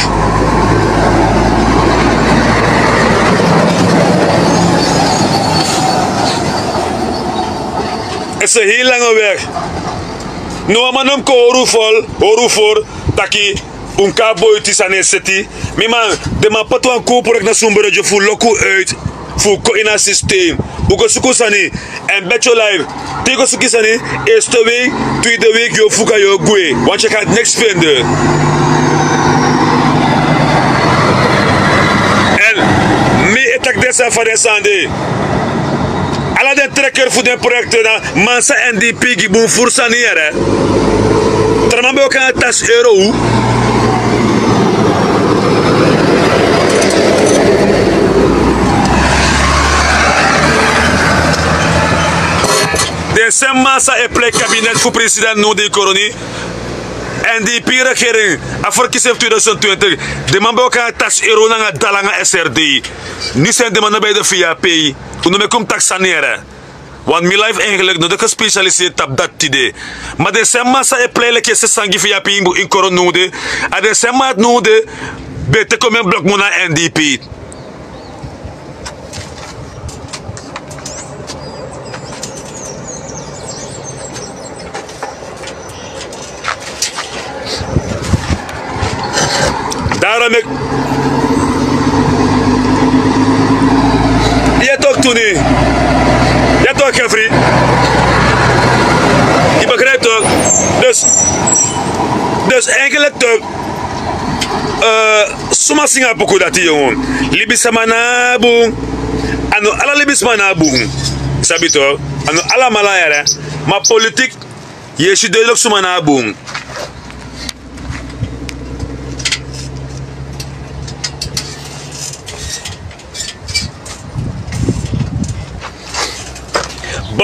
Het is een heel lange weg. No wan man no mus kon hori un vol, hori un for taki un kon na boiti sani e seti. Mi man, den man poti wan kow project na Sumbo Regio fu loku uit, fu kon ini a systeem. Un go suku sani, en bet yu life. Te yu go suku sani, eerste week, tweede week yu o fuka, yu o gwe. Want yu gaat niks vinden. En mi e taki den sani fa den sani de. Ala den trekker fu den project na man san N D P gi bun furu sani, yere. Tra man ben o kon nanga tasi euro. Den sem man san e plei kabinet fu president now di koroni, N D P regering, a verkiezing fu tweeduizend twintig, den man ben o kon nanga tasi euro nanga dala nanga S R D. Nu zijn den man no bij de V A P. Un no meki un mus taki sani, yere. Want mi life eigenlijk no de gespecialiseerd tapu dati tide. Ma den sem man san e plei leki e seti sani gi V A P ini koroni now de, a den sem man dati now de ben teki omen blokmu na N D P. Daarom ik. Yu e toki tu, yu e toki, Jeffrey. Yu begrijpt toch? Dus, dus eigenlijk toch, eh, suma singi a poku dati, yongu. Libisma na bun. A no ala libisma na bun. Sabi toch? A no alamala, yere. Ma politiek, yu e si duidelijk suma na bun.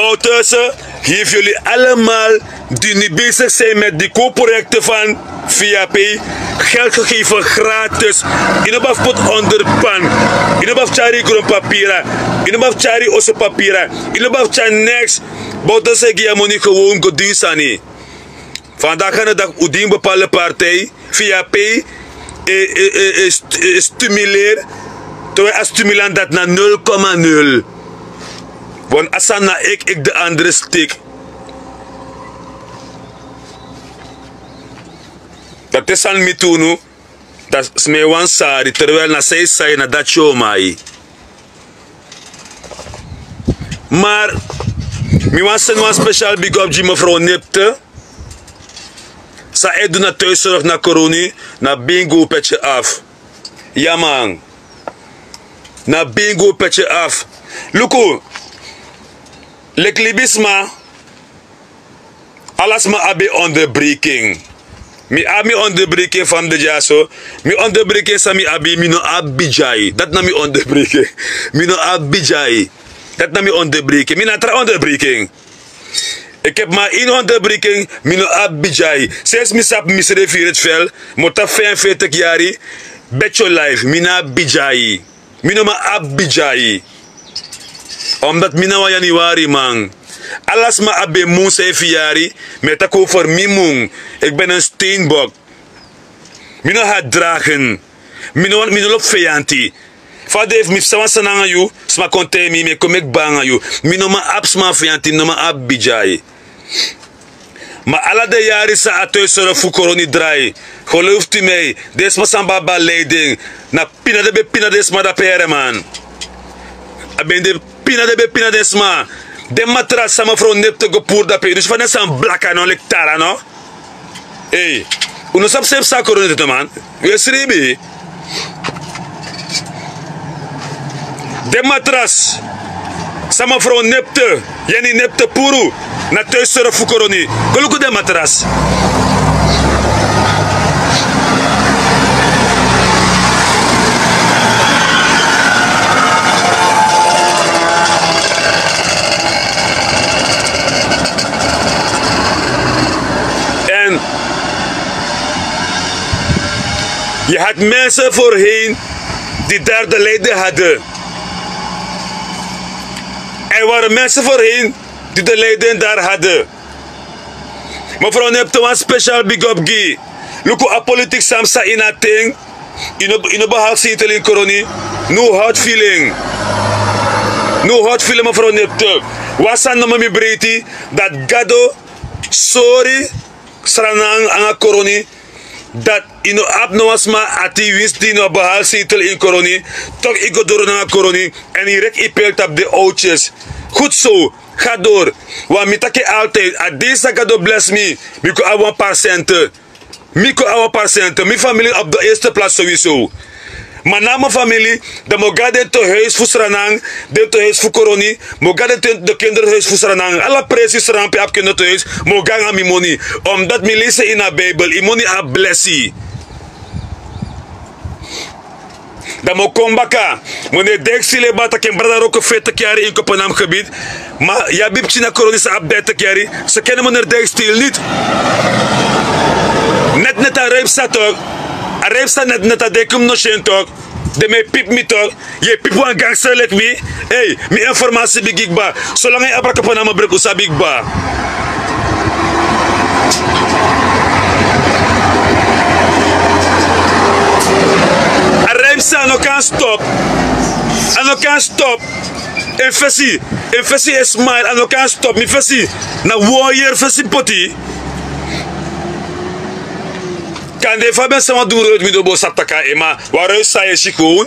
Ondertussen geef jullie allemaal die niet bezig zijn met die koopprojecten van V A P geld gegeven gratis. Yu no baf put onderpan. Yu no baf tyari grondpapira. Yu no baf tyari oso papira. Yu no baf tyari niks. Bouwters e gi a moni gewoon go dun sani. Vandaag aan de dag u dien bepaalde partij, V A P, e, e, e, e st- e stimuleer. Terwijl a stimulant dat na nul komma nul. Want a sani na ik, ik de andere stik. Dat is aan mi tu unu. Dat is mi wan sari, terwijl na zij zij na dat yo mai. Maar mi wan seni wan special big up gi mevrouw Nipte. San e du na thuiszorg na koroni, na bingo petje af. Ya man. Na bingo petje af. Luku. Leki libisma. Ala sma abi onderbreking. Mi abi mi onderbreking fan de dyaso. Mi onderbreking san mi abi, mi no abi bidjai. Dat na mi onderbreking. Mi no abi bidjai. Dat na mi onderbreking. Mi na tra onderbreking. Ik heb maar één onderbreking, mi no abi bidjai. Sinds mi sabi mi srefi ret fel, mota vijfenveertig yari, bet your life, mi no abi bidjai. Mi no man abi bidjai. Omdat mi na wan januari man. Ala sma abi mun seifi yari, mi e taki over mi mun. Ik ben een steenbok. Mi no hard dragen. Mi no, mi no lobi feyanti. Fa de efu mi psa wan sani nanga yu, sma kon taigi mi, mi e kon meki bun nanga yu. Mi no man abi sma feyanti, mi no man abi bidjai. Ma ala den yari san a thuiszorg fu koroni drai, geloof tu mij, den sma san ben abi a leiding, na pina den ben pina den sma dape, man. A ben de pina den ben pina den sma. Den matras san mevrouw Nipte go puru dape, dus fa den sani blaka no, leki tara no. Ei, un no sabi san e psa a koroni dede, man. Un e sribi. Den matras san mevrouw Nipte, Jenny Nipte puru na thuiszorg fu koroni. Go luku den matras. En je had mensen voorheen die daar de leiding hadden. Er waren mensen voorheen die de leiding daar hadden. Mevrouw Nipte, wan special big up gi. Luku a politiek san mi sa ini a ten. Yu no, yu no behal zetel ini koroni. No hard feeling. No hard feeling, mevrouw Nipte. Wan sani namo mi breiti, dat Gado sori Sranan nanga koroni, dat yu no abi no wan sma ati winsi di yu no behal zetel ini koroni. Toch yu go doro nanga koroni. En yu rek yu pijl tapu den oudjes. Goed zo. Ga door. Want mi taki altijd, a dei san Gado bless mi, mi kon abi wan paar centen. Mi kon abi wan paar centen. Mi famili op de eerste plaats sowieso. Ma na mi famili, dan mi o go na den tehuis fu Sranan, den tehuis fu koroni, mi o go na den te- den kinderhuis fu Sranan. Ala presi Sranan pe abi kindertehuis, mi o go nanga mi moni. Omdat mi leisi ini a Bijbel, yu moni abi blesi. Dan mi o kon baka. Meneer Dijkstil e bari taki en brada wroko veertig yari ini Kopenham gebied. Ma yu abi pikin na koroni san abi dertig yari, ze kennen meneer Dijkstil niet. Net net a reepsa toch. A reepsa net net a denki mi no si en toch. Den mi e pipi mi toch. Yu e pipi wan gangster leki mi. Ei, mi informasi bigi kba. Solanga yu abra Kopenham, breki un sabi kba. A reepsa no kan stop. A no kan stop. En fesi, en fesi e smile, a no kan stop. Mi fesi na warrior fesi poti. Kande fa ben sama duru uit mi dobo sataka ema, waruit sa e si kon.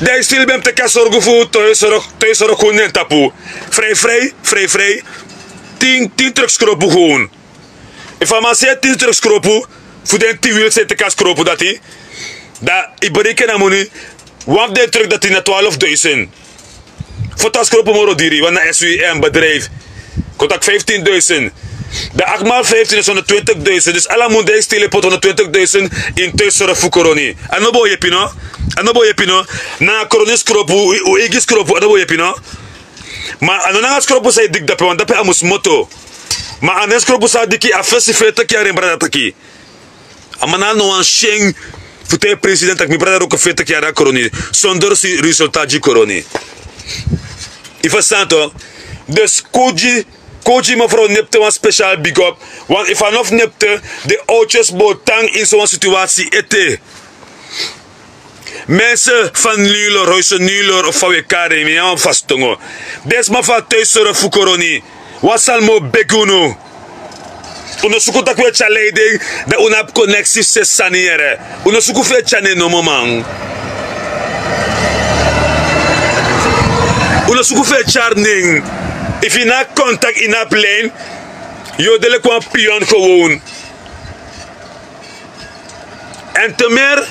Dijkstil ben teki a sorgu fu thuiszorg kon na en tapu. Vrij, vrij, vrij, vrij. Tin, tin truk skropu kon. Efu a man si e tin truk skropu, fu den tin wil san e teki a skropu dati, dan yu bereken a moni, wan fu den truk dati na twaalfduizend. Fu tan skropu moro diri, want na S W M bedrijf. Kon taki vijftienduizend. Dan acht maal vijftien is honderdtwintigduizend. Dus ala mun Dijkstil e poti honderdtwintigduizend ini thuiszorg fu koroni. A no bo yepi no. A no bo yepi no. Na koroni skropu, un eigi skropu, a no bo yepi no. Ma a no nanga skropu san yu diki dape, want dape a mus smoto. Ma a no en skropu san a diki, a fesi fu e taki yari en brada taki. A man no wan syen fu taigi president taki mi brada luku fu e taki yari a koroni. Sondro si resulta gi koroni. Yu ferstan to? Dus kon gi, kon gi mevrouw Nepte wan special big up. Want efu a no fu Nepte, den oudjes bo tan ini sowan situasi ete. Mensen van Nulor, Huizen Nulor of fa wi e kari en, mi nyan wan fastongo. Den sma fu a thuiszorg fu koroni, wan sani mi o begi unu. Un no suku taki un e tyari leiding, dan un no abi connectie fu seti sani yere. Un no suku fu e tyari nen nomo, man. Un no suku fu e tyari nen. Efu yu no abi contact, yu no abi lijn, yu o de leki wan pion gewoon. En te meer,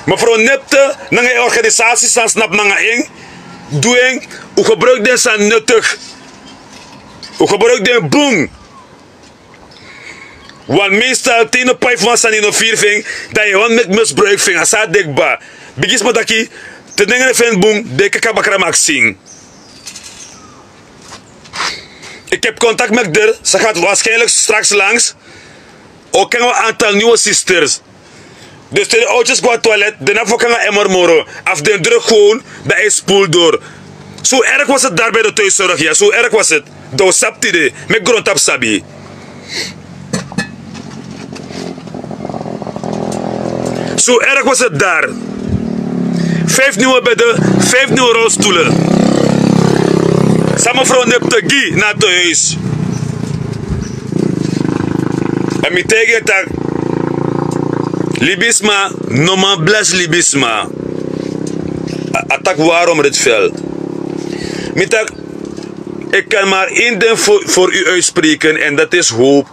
mevrouw Nepte, nanga en organisatie san snapu nanga en, du en, un gebruik den san nuttig. Un gebruik den bun. Want meestal te yu no pai fu wan sani, yu no firi fu en, dan yu e wani meki misbruik fu en, a san a de kba. Bigisma taki, te nengre fu en bun, den e kaka bakra maksin. Ik heb contact met der, ze gaat waarschijnlijk straks langs. O kan wan aantal nieuwe sisters. Dus te den oudjes go na toilet, den no abi fu o kon nanga emmer moro. Efu den druk gewoon, dan e spoel door. Zo erg was het daar bij de thuiszorg, ja, zo erg was het. Dan un sabi tide, meki grontapu sabi. Zo erg was het daar. Vijf nieuwe bedden, vijf nieuwe rolstoelen. San mevrouw Nepte gi na a tehuis. En mi taigi en taki, libisma, no man blesi libisma. A, a taki, waarom, Rietveld? Mi taki, ik kan maar één ding voor, voor u uitspreken en dat is hoop,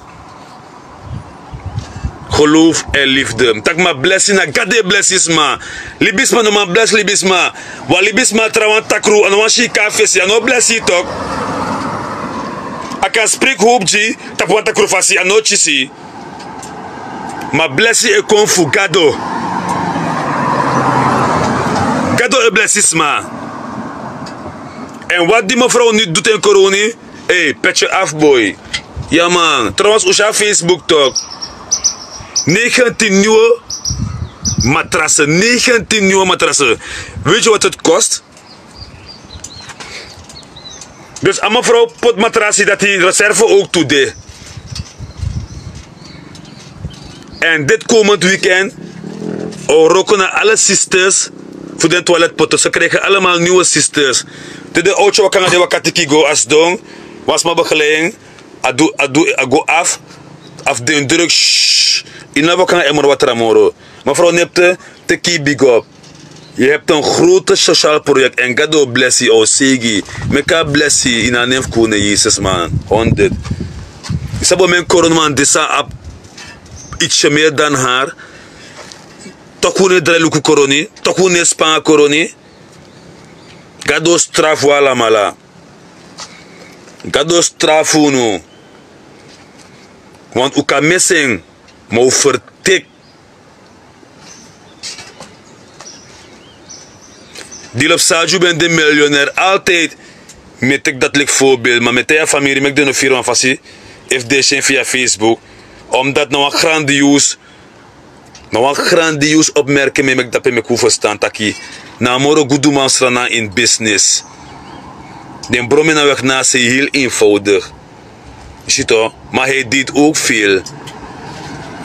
geloof en liefde. Mi taki, ma blesi na Gado e blesi sma. Libisma no man blesi libisma. Wan libisma trawan takru, a no wani si yu kon na fesi, a no o blesi yu toch. A kan spreki hopu gi yu tapu wan takru fasi, a no o kisi yu. Ma blesi e kon fu Gado. Gado e blesi sma. En wat die mevrouw nu doet in Koroni, hey, petje af, boy. Ja, man. Trouwens, un si a Facebook toch. Negentien nieuwe matrassen. Negentien nieuwe matrassen. Weet je wat het kost? Dus a mevrouw poti matrasi dati, reserve ook today. En dit komend weekend, o wroko na alle sisters fu den toiletpotten. Ze krijgen allemaal nieuwe sisters. Te den oudje waka nanga den waka tiki go a sidon, wan sma begeleiding, a du, a du, a go af, af den druk, shh, yu no abi fu o kon nanga emmer watra moro. Mevrouw Nepte, teki yu big up. Yu hebi en grote sociaal project en Gado o blesi yu, a o seigi yu. Meki a blesi yu ini a nen fu Koning Yesus, man. Honderd. Yu sabi, mi en Koroniman, disi abi ietsje meer dan haar. Toch un no e drai luku Koroni, toch un no e span nanga Koroni. Gado o strafu un alamala. Gado o strafu unu. Want un kan mesi en, ma un ferteki. Dilop Saju ben de miljonair altijd. Mi e teki dati leki voorbeeld, ma mi e taigi a famiri meki den no firi wan fasi efu den e si en via Facebook. Omdat na wan grandioos, na wan grandioos opmerking mi e meki dape, meki un ferstan taki na a moro guduman Sranan ini business. Den bron mi na weg na sei, heel eenvoudig. Yu si toch, maar hij deed ook veel.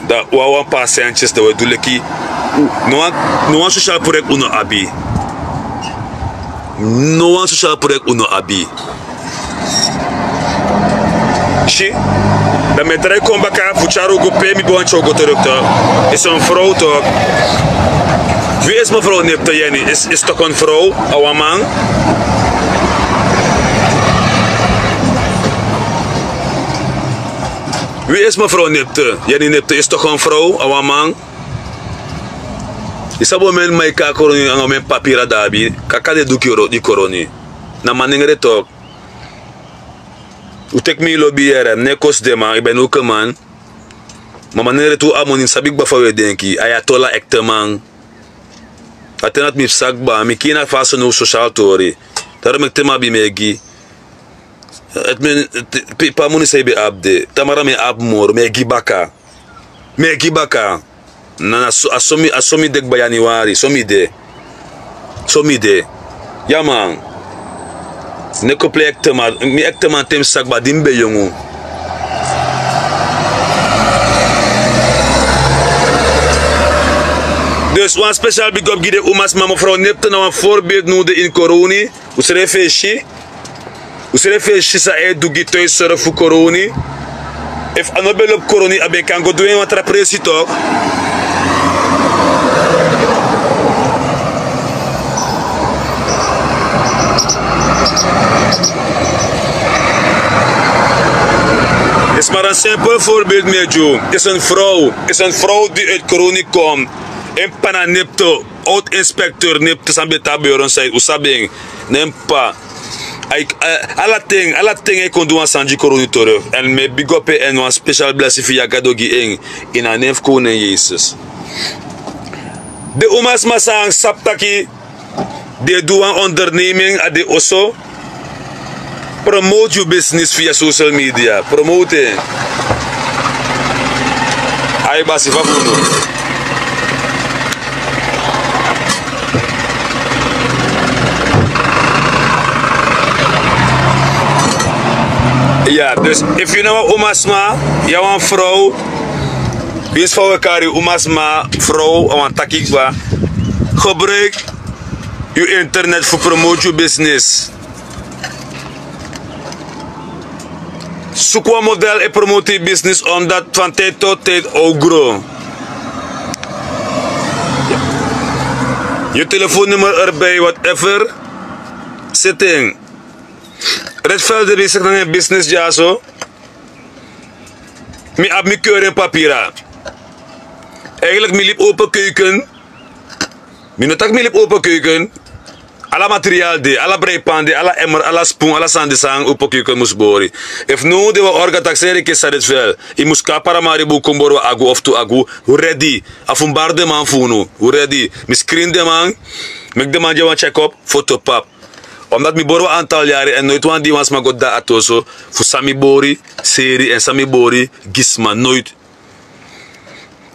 Dan un abi wan paar centjes, dan un e du leki. No wan, no wan sociaal project un no abi. No wan sociaal project un no abi. Si, dan mi e drai kon baka fu tyari un go pe mi ben wani tyari un go terug toch. Is een vrouw toch. Wie is mevrouw Nepte, Jenny? Is, is toch een vrouw, a wan man? Wie is mevrouw Nepte? Jenny Nepte, is toch een vrouw, a wan man? Yu sabi, mi en maika Koroni, anga mi en papira dabi. Kaka den du gi Koroni. Na manengre toch. Un teki mi lobi yere, mi no e kosi den man, yu ben ook een man. Ma manengre tu a moni, mi sabi kba fa un e denki, ayatollah, echte man. A ten dati mi psa kba, mi kina fasi now, sociaal tori. Daarom meki te mi abi, mi e gi. Pe yu paa moni san yu ben abi de? Tamara mi e abi moro, mi e gi baka. Mi e gi baka. Na na so a so mi de kba januari so mi de. So mi de. Ya man. Neko plei ekteman mi ekteman te mi sa kba di mi ben yongu. Dus wan spesial bigi op gi den umasma mefrow nepte na wan forbeeld nu de ini koroni. Un srefi e si. Un srefi e si san a e du gi toi soro fu koroni. Efu a no ben lobi koroni a ben kan go du en wan tra presi tok. Isi mara en simpel forbeeld mi e gi unu. Isi en frow isi en frow di uiti koroni kon. En p'pa na nepto. Oud inspekteur nepto san ben tan a beuron saidi un sabi en. Na en p'pa. Ala ten ala ten e kon du wan sani gi koroni teruk. Èn mi e bigi opi en èn wan spesial blesi fu yu a gado gi en. Ini a nen fu kownen yesus. Den umasma san sabi taki den e du wan ondernemen a den oso. Promoti yu bisnis fu yu a sosel media promoti en. Ai basi fa fu unu. Ya dus efu yu na wan umasma yu a wan frow. Winsi fa wi e kari yu umasma frow a wan taki kba. Gebruiki yu internet fu promoti yu bisnis. Suku wan model e promoti yu bisnis omdati fan tidi to tidi o gro. Yu telefonnummer erbi whatever. Seti en. Redfel de besik nanga en bisnis dyaso. Mi abi mi keuren papira. Eigenlik mi libi open keuken. Mi no taki mi libi opo keuken. Ala material de ala breipan de ala emmer ala spun ala sani de san opo keuken mus bori. Efu now de wan orga takseri kesi a deti fu hel. Yu mus kon a paramari bun kon bori wan agu of tu agu. Un redi. A fu mus bari den man fu unu. Un redi. Mi skrin den man. Meki den man gi en wan tyekop. Fotopap. Omdati mi bori wan antal yari èn noiti wan dei wan sma go dda ati oso. Fu san mi bori seri èn san mi bori gi sma noiti.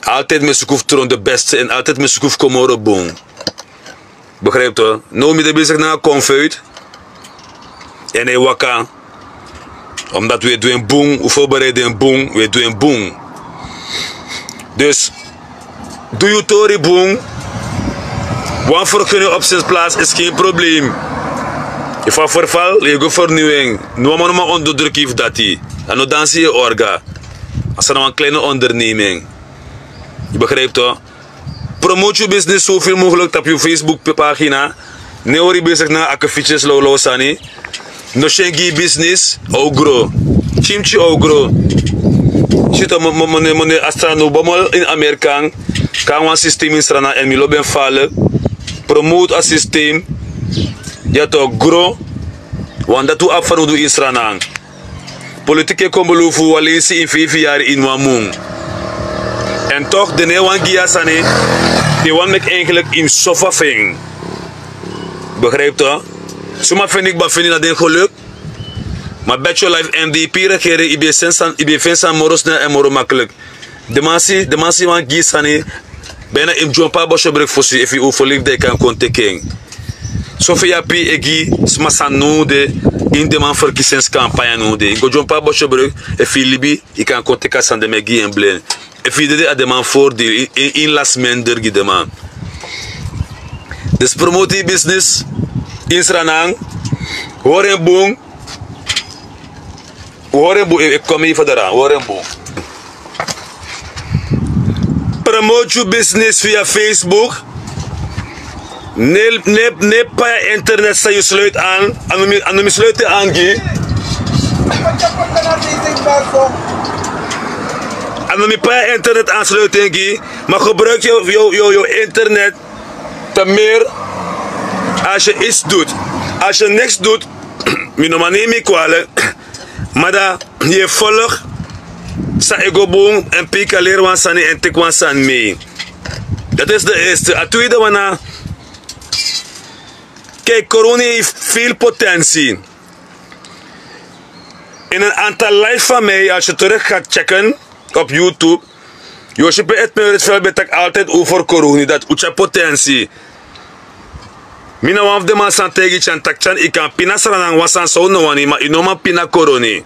Altidi mi e suku fu tron de beste èn altidi mi e suku fu kon moro bun. Begrijpte? Now mi de besik nanga konfuit. Èn a e waka. Omdati wi e du en bun wi ferbereidi en bun wi e du en bun. Dus du yu tori bun. Wan ferkeni opsensplasi isi gen problem. Efu a ferfal yu e go ferniw en. No wan man no man onderdruki yu fu dati. A no dansi yu e orga. A sani na wan kleine ondernemen. Yu begrijpte? Promoti yu bisnis sofil mogelik tapu yu facebook pagina. Ne wori besik nanga akefitye slowlow sani. No si en gi yu bisnis a o gro. Tyimtyi a o gro. Si to mone a stranu bomel ini amerikan. Kon nanga wan sistem ini sranan èn mi lobi en falik. Promoti a sistem. Yu a to gro. Wan dati un abi fanowdu ini sranan. Politiki e kon belofu wan leisi ini feifi yari ini wan mun. Èn tok' den no e wani gi yu a sani. Den wani meki eigenlik yu mus sofa fu en. Begrijpte? Suma feni kba feni na den geluk. Ma beti yu life èn di yu piri regeri yu ben e feni sani moro snel èn moro makliki. Den man si wan gi yu sani. Bina yu mus dyompo a bosi o breki fosi efu yu oferlifi dan yu kan kon teki en. Sofe yu api e gi sma sani now de ini den man ferkisensi kampanya now de yu go dyompo a bosi o breki. Efu yu libi yu kan kon teki a sani den mi e gi yu en blen. Efu yu dede a den man fordil ini lasi mender gi den man. Disi promoti yu bisnis ini sranan. Hori en bun. Un hori en bun e kon mi yu fadara un hori en bun. Promoti yu bisnis fu yu a facebook. Ne paya internet san yu sluiti an. A no mi sluiti en an gi. A no mi paya internet an sluiti en gi. Ma gebruiki yu internet. Te meri. Asi yu its dut asi yu niks dut. Mi no man nemi yu kwalik. Ma dan yu e folok san e go bun èn pe yu kan leri wan sani èn teki wan sani mei. Dati isi de erste a tweede wan na. Kei koroni yu fil potensi. In een aantal live van mij, als je terug gaat checken op YouTube, yu o si pe Edmund Ritsveld ben taki altijd over koroni, dat un tyari potensi. Mi na wan fu den man san taigi Tyan taki Tyan, yu kan pina Sranan wan sani san un no wani, ma yu no man pina koroni.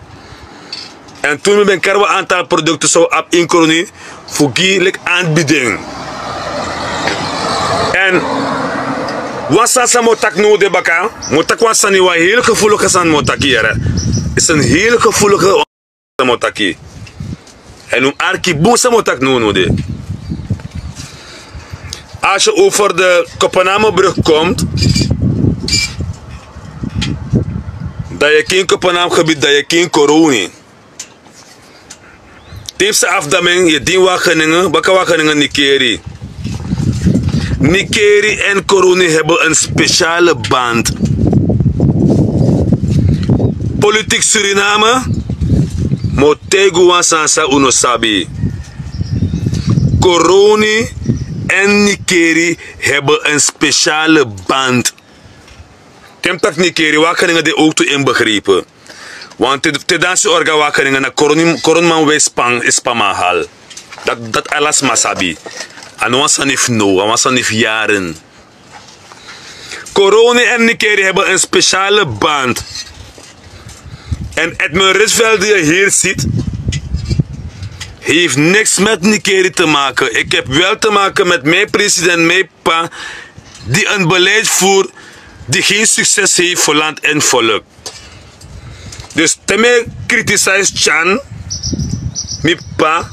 En toen mi ben kari wan aantal produkten san un abi ini koroni fu gi leki aanbieding. En wan sani san mi o taki now de baka, mi o taki wan sani, wan heel gevoelige sani mi o taki yere. Is een heel gevoelige san mi o taki. En un arki bun san mi o taki now now de. Als je over de Kopenhagenbrug komt, dan yu e kini Kopenhagengebied, dan yu e kini koroni. Te yu psa afdaming, yu e dini Wageningen, baka Wageningen Nickerie. Nickerie en koroni hebben een speciale band. Politiek Suriname, mi o taigi un wan sani san un no sabi. Koroni en Nickerie hebben een speciale band. Te mi taki Nickerie, Wageningen de ook tu inbegrepen. Want te, te dan si Orga Wageningen na koroni, koroniman wi span, is span man hal. Dat, dat ala sma sabi. A no wan sani fu now, a wan sani fu yaren. Koroni en Nickerie hebben een speciale band. En Edmund Ritsveld die je hier ziet, heeft niks met Nickerie te maken. Ik heb wel te maken met mijn president, mijn papa, die een beleid voert die geen succes heeft voor land en volk. Dus te mi e criticize Tyan, mi papa,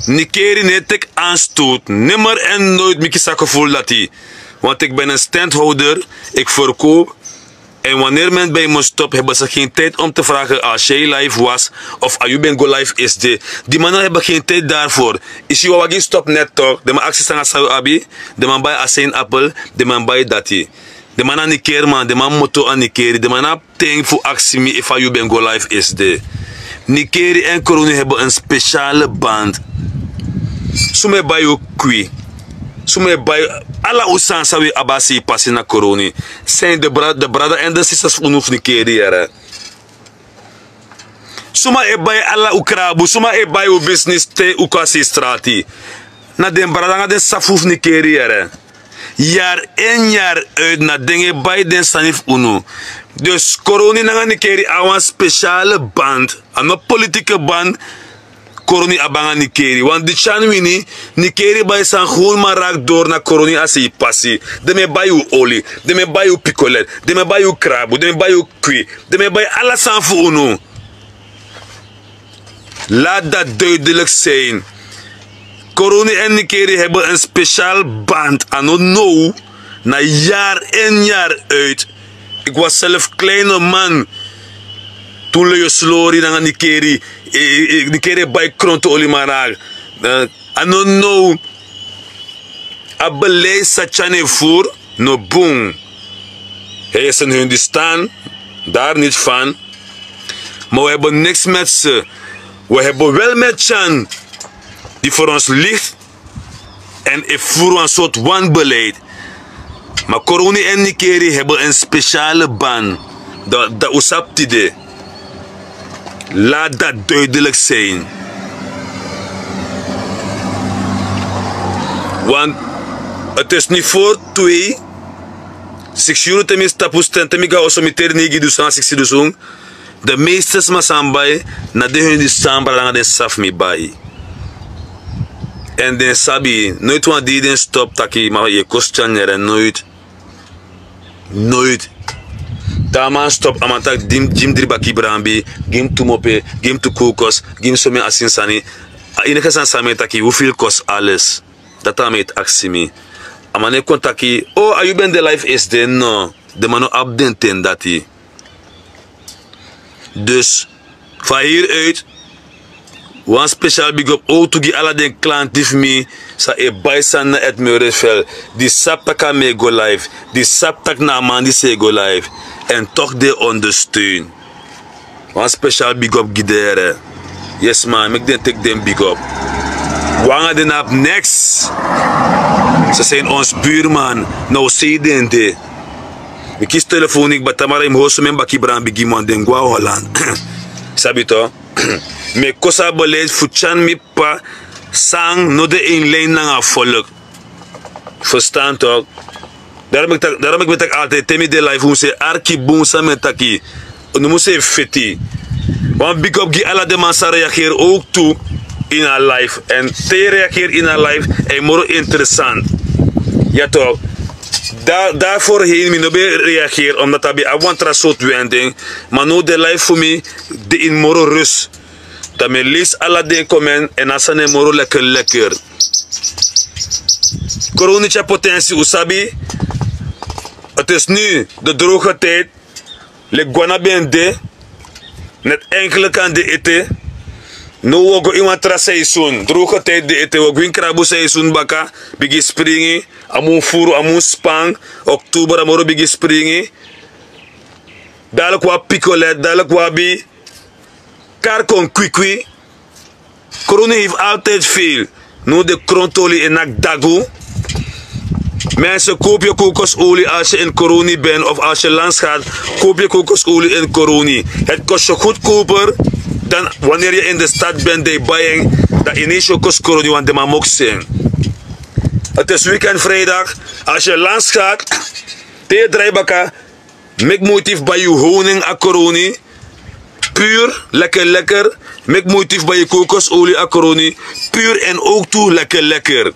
Nickerie no e teki aanstoot. Nimmer en nooit mi kisi a gevoel dati. Want ik ben een standhouder, ik verkoop. En wanneer men bij me stopt, hebben ze geen tijd om te vragen als jij live was of a yu ben go live is de. Die mannen hebben geen tijd daarvoor. Yu si wan wagi stop net toch, den man aksi san a san yu abi, den man bai a sinaasappel, den man bai dati. Den man na Nickerie man, den man moto a Nickerie, den man na ten fu aksi mi efu a yu ben go live is de. Nickerie en koroni hebben een speciale band. Suma e bai un kwi. Suma e bai ala un sani san wi abi a seipasi na koroni. Zijn de bra-, de brada en de sisters fu unu fu Nickerie yere. Suma e bai ala un krabu, suma e bai un business te un kon a seistrati. Na den brada nanga den sisa fu unu fu Nickerie yere. Yari en yari uit na den e bai den sani fu unu. Dus koroni nanga Nickerie abi wan speciale band. A no politieke band. Koroni abi nanga Nickerie. Want di Tyan wini, Nickerie bai san gewoon maar raak door na koroni a seipasi. Den mi e bai un oli, den mi e bai un pikolet, den mi e bai un krabu, den mi e bai un kwi, den mi e bai ala sani fu unu. Laat dat duidelijk zijn. Koroni en Nickerie hebben een speciaal band. A no now, na yari en yari uit. Ik was zelf kleine man. Toen Leo Slori nanga Nickerie, eh, eh, eh, Nickerie e bai krontu oli maar raak. Eh, a no now. A beleid san Tyan e voer no bun. Hij is een Hindustan, daar niet van. Maar we hebben niks met ze. We hebben wel met Tyan, die voor ons ligt en e voer wan soort wanbeleid. Maar Koroni en Nickerie hebben een speciale band. Dat, dat un sabi tide. Laat dat duidelijk zijn. Want het is niet voor twee, siksi yuru te mi stapu sten, te mi go a oso mi teri neigi dusun, siksi dusun. De meeste sma san bai, na den Hindustan brada nanga den sisa fu mi bai. En den sabi, nooit wan dei den stop taki, ma yu e kosi Tyan yere, nooit. Nooit. Te a man stop, a man taki, gi mi, gi mi dri baki branbi, gi mi tu mope, gi mi tu kokos, gi mi somen asin sani. A enige sani san mi e taki, hoeveel kost alles? Dati a man e aksi mi. A man no e kon taki, o, a yu ben de live is de, no. Den man no abi den ten dati. Dus, van hieruit, wan special big up ook tu gi ala den klanti fu mi, san e bai sani na Edmund Ritsveld, di sabi taki a mi e go live, di sabi taki na a man disi e go live, en toch den ondersteun. Wan special big up gi den yere. Yes man, meki den teki den big up. Wan nanga den no abi niks. Ze zijn ons buurman, na un sei den de. Mi kisi telefoon, mi baka tamara, mi hori somen baki branbi gi mi, den gwe na Holland. Sabi to. Mi e kosi a beleid fu tyari mi p'pa san no de ini lijn nanga a volk. Verstaan toch? Daarom ik tak daarom ik ben tak altijd te mi de live fu mi se arki bun san mi e taki. Unu mus e feti. Wan big up gi ala den man san reageer ook tu in a live. En te yu reageer in a live, a e moro interessant. Ya toch? Daar daarvoor heen mi no ben reageer omdat a ben abi wan tra sort wending. Maar no de live fu mi de in moro rust. Dan mi e leisi ala den comment en a sani e moro lekker lekker. Koroni tyari potensi un sabi. Het is nu de droge tijd. Leki gwana ben de. Net enkele kan de ete. No wi o go ini wan tra seisun droge tijd de ete wi o go ini krabu seisun baka. Bigin springi. A mun furu a mun span. Oktober a moro bigin springi. Dadelijk wi abi pikolet dadelijk wi abi kari kon kwikwi. Koroni heif altijd veel. No de krontoli e naki dagu. Mensen koop yu kokosoli als yu in koroni ben of als yu lands gat. Koop yu kokosoli in koroni. Het kost yu goedkoper dan wanneer yu in de stad ben dan yu bai en. Dan yu nesi yu kosi koroni want den man moksi en. Het is weekend vrijdag. Als yu lands gat te yu drai baka. Meki moiti fu bai yu honing a koroni. Pur lekker lekker. Meki moiti fu bai yu kokosoli a koroni. Pur en ook tu lekker lekker.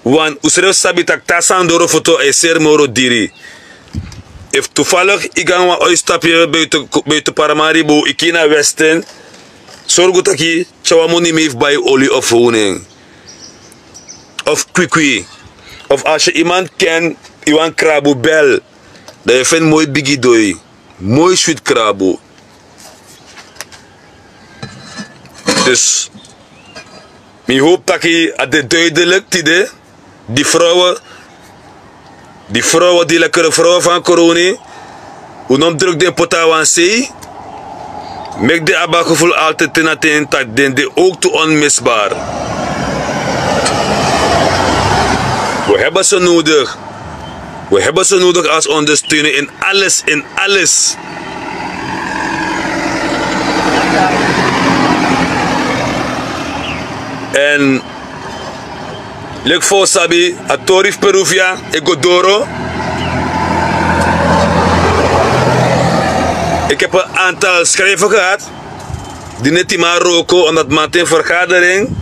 Wan un srefi sabi tak' te a sani doro foto a e seri moro diri. Efu tufalik yu go nanga wan oisi tapu yu buiten paramaribo yu kiri na westen. Sorgu tak' yu tyari wan moni mei fu bai oli of honing. Of kwikwi. Of asi yu iman ken yu wan krabu bel. Dan yu feni moi bigi doi. Moi switi krabu. Dus mi hopi taki a de duidelik tide. Di frowe di frowe di lekere frowe fan koroni. Un no mus druk den poti na wan sei. Meki den abi a geful altid te na ten tak' den de owktu onmisbari. We heben se nodig. We heben se nodig als ondersteunen in alles in alles. En leki fa un sabi a tori fu peruvia e go doro. Iki hebi en antal skrifi gehad. Di neti man roko omdati man ten fergadering.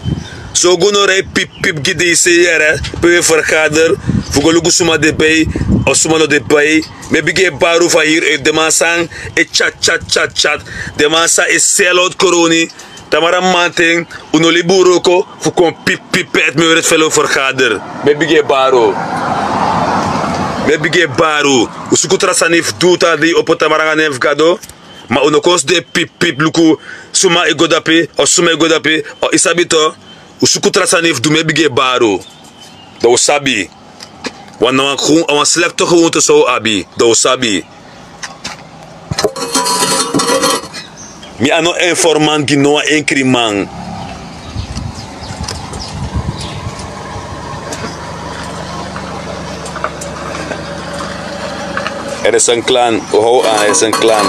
Sogu no rei pipipip gi dei sei yere pe un e fergader fu go luku suma de bai of suma no de bai. Mi e bigin e baru fu a hiri uit den man san e tyat tyat tyat tyat. Den man san e sel out koroni. Tamara mamanten un no libi un wroko fu kon pipipi pe eti mi weri eti felo fergader. Mi e bigin e baru. Mi e bigin e baru. Un suku tra sani fu du tan di opo tamara nanga nen fu gado. Ma un no kon sidon e pipipi luku suma e go dapi of suma e go dapi. Yu sabi to. Un suku tra sani fu du mi e bigin e baru. Dan un sabi. Wan na wan slekte gewonte san un abi dan un sabi. Mi a no informant gi no wan enkri man. Er is en klan. Un how an er is en klan.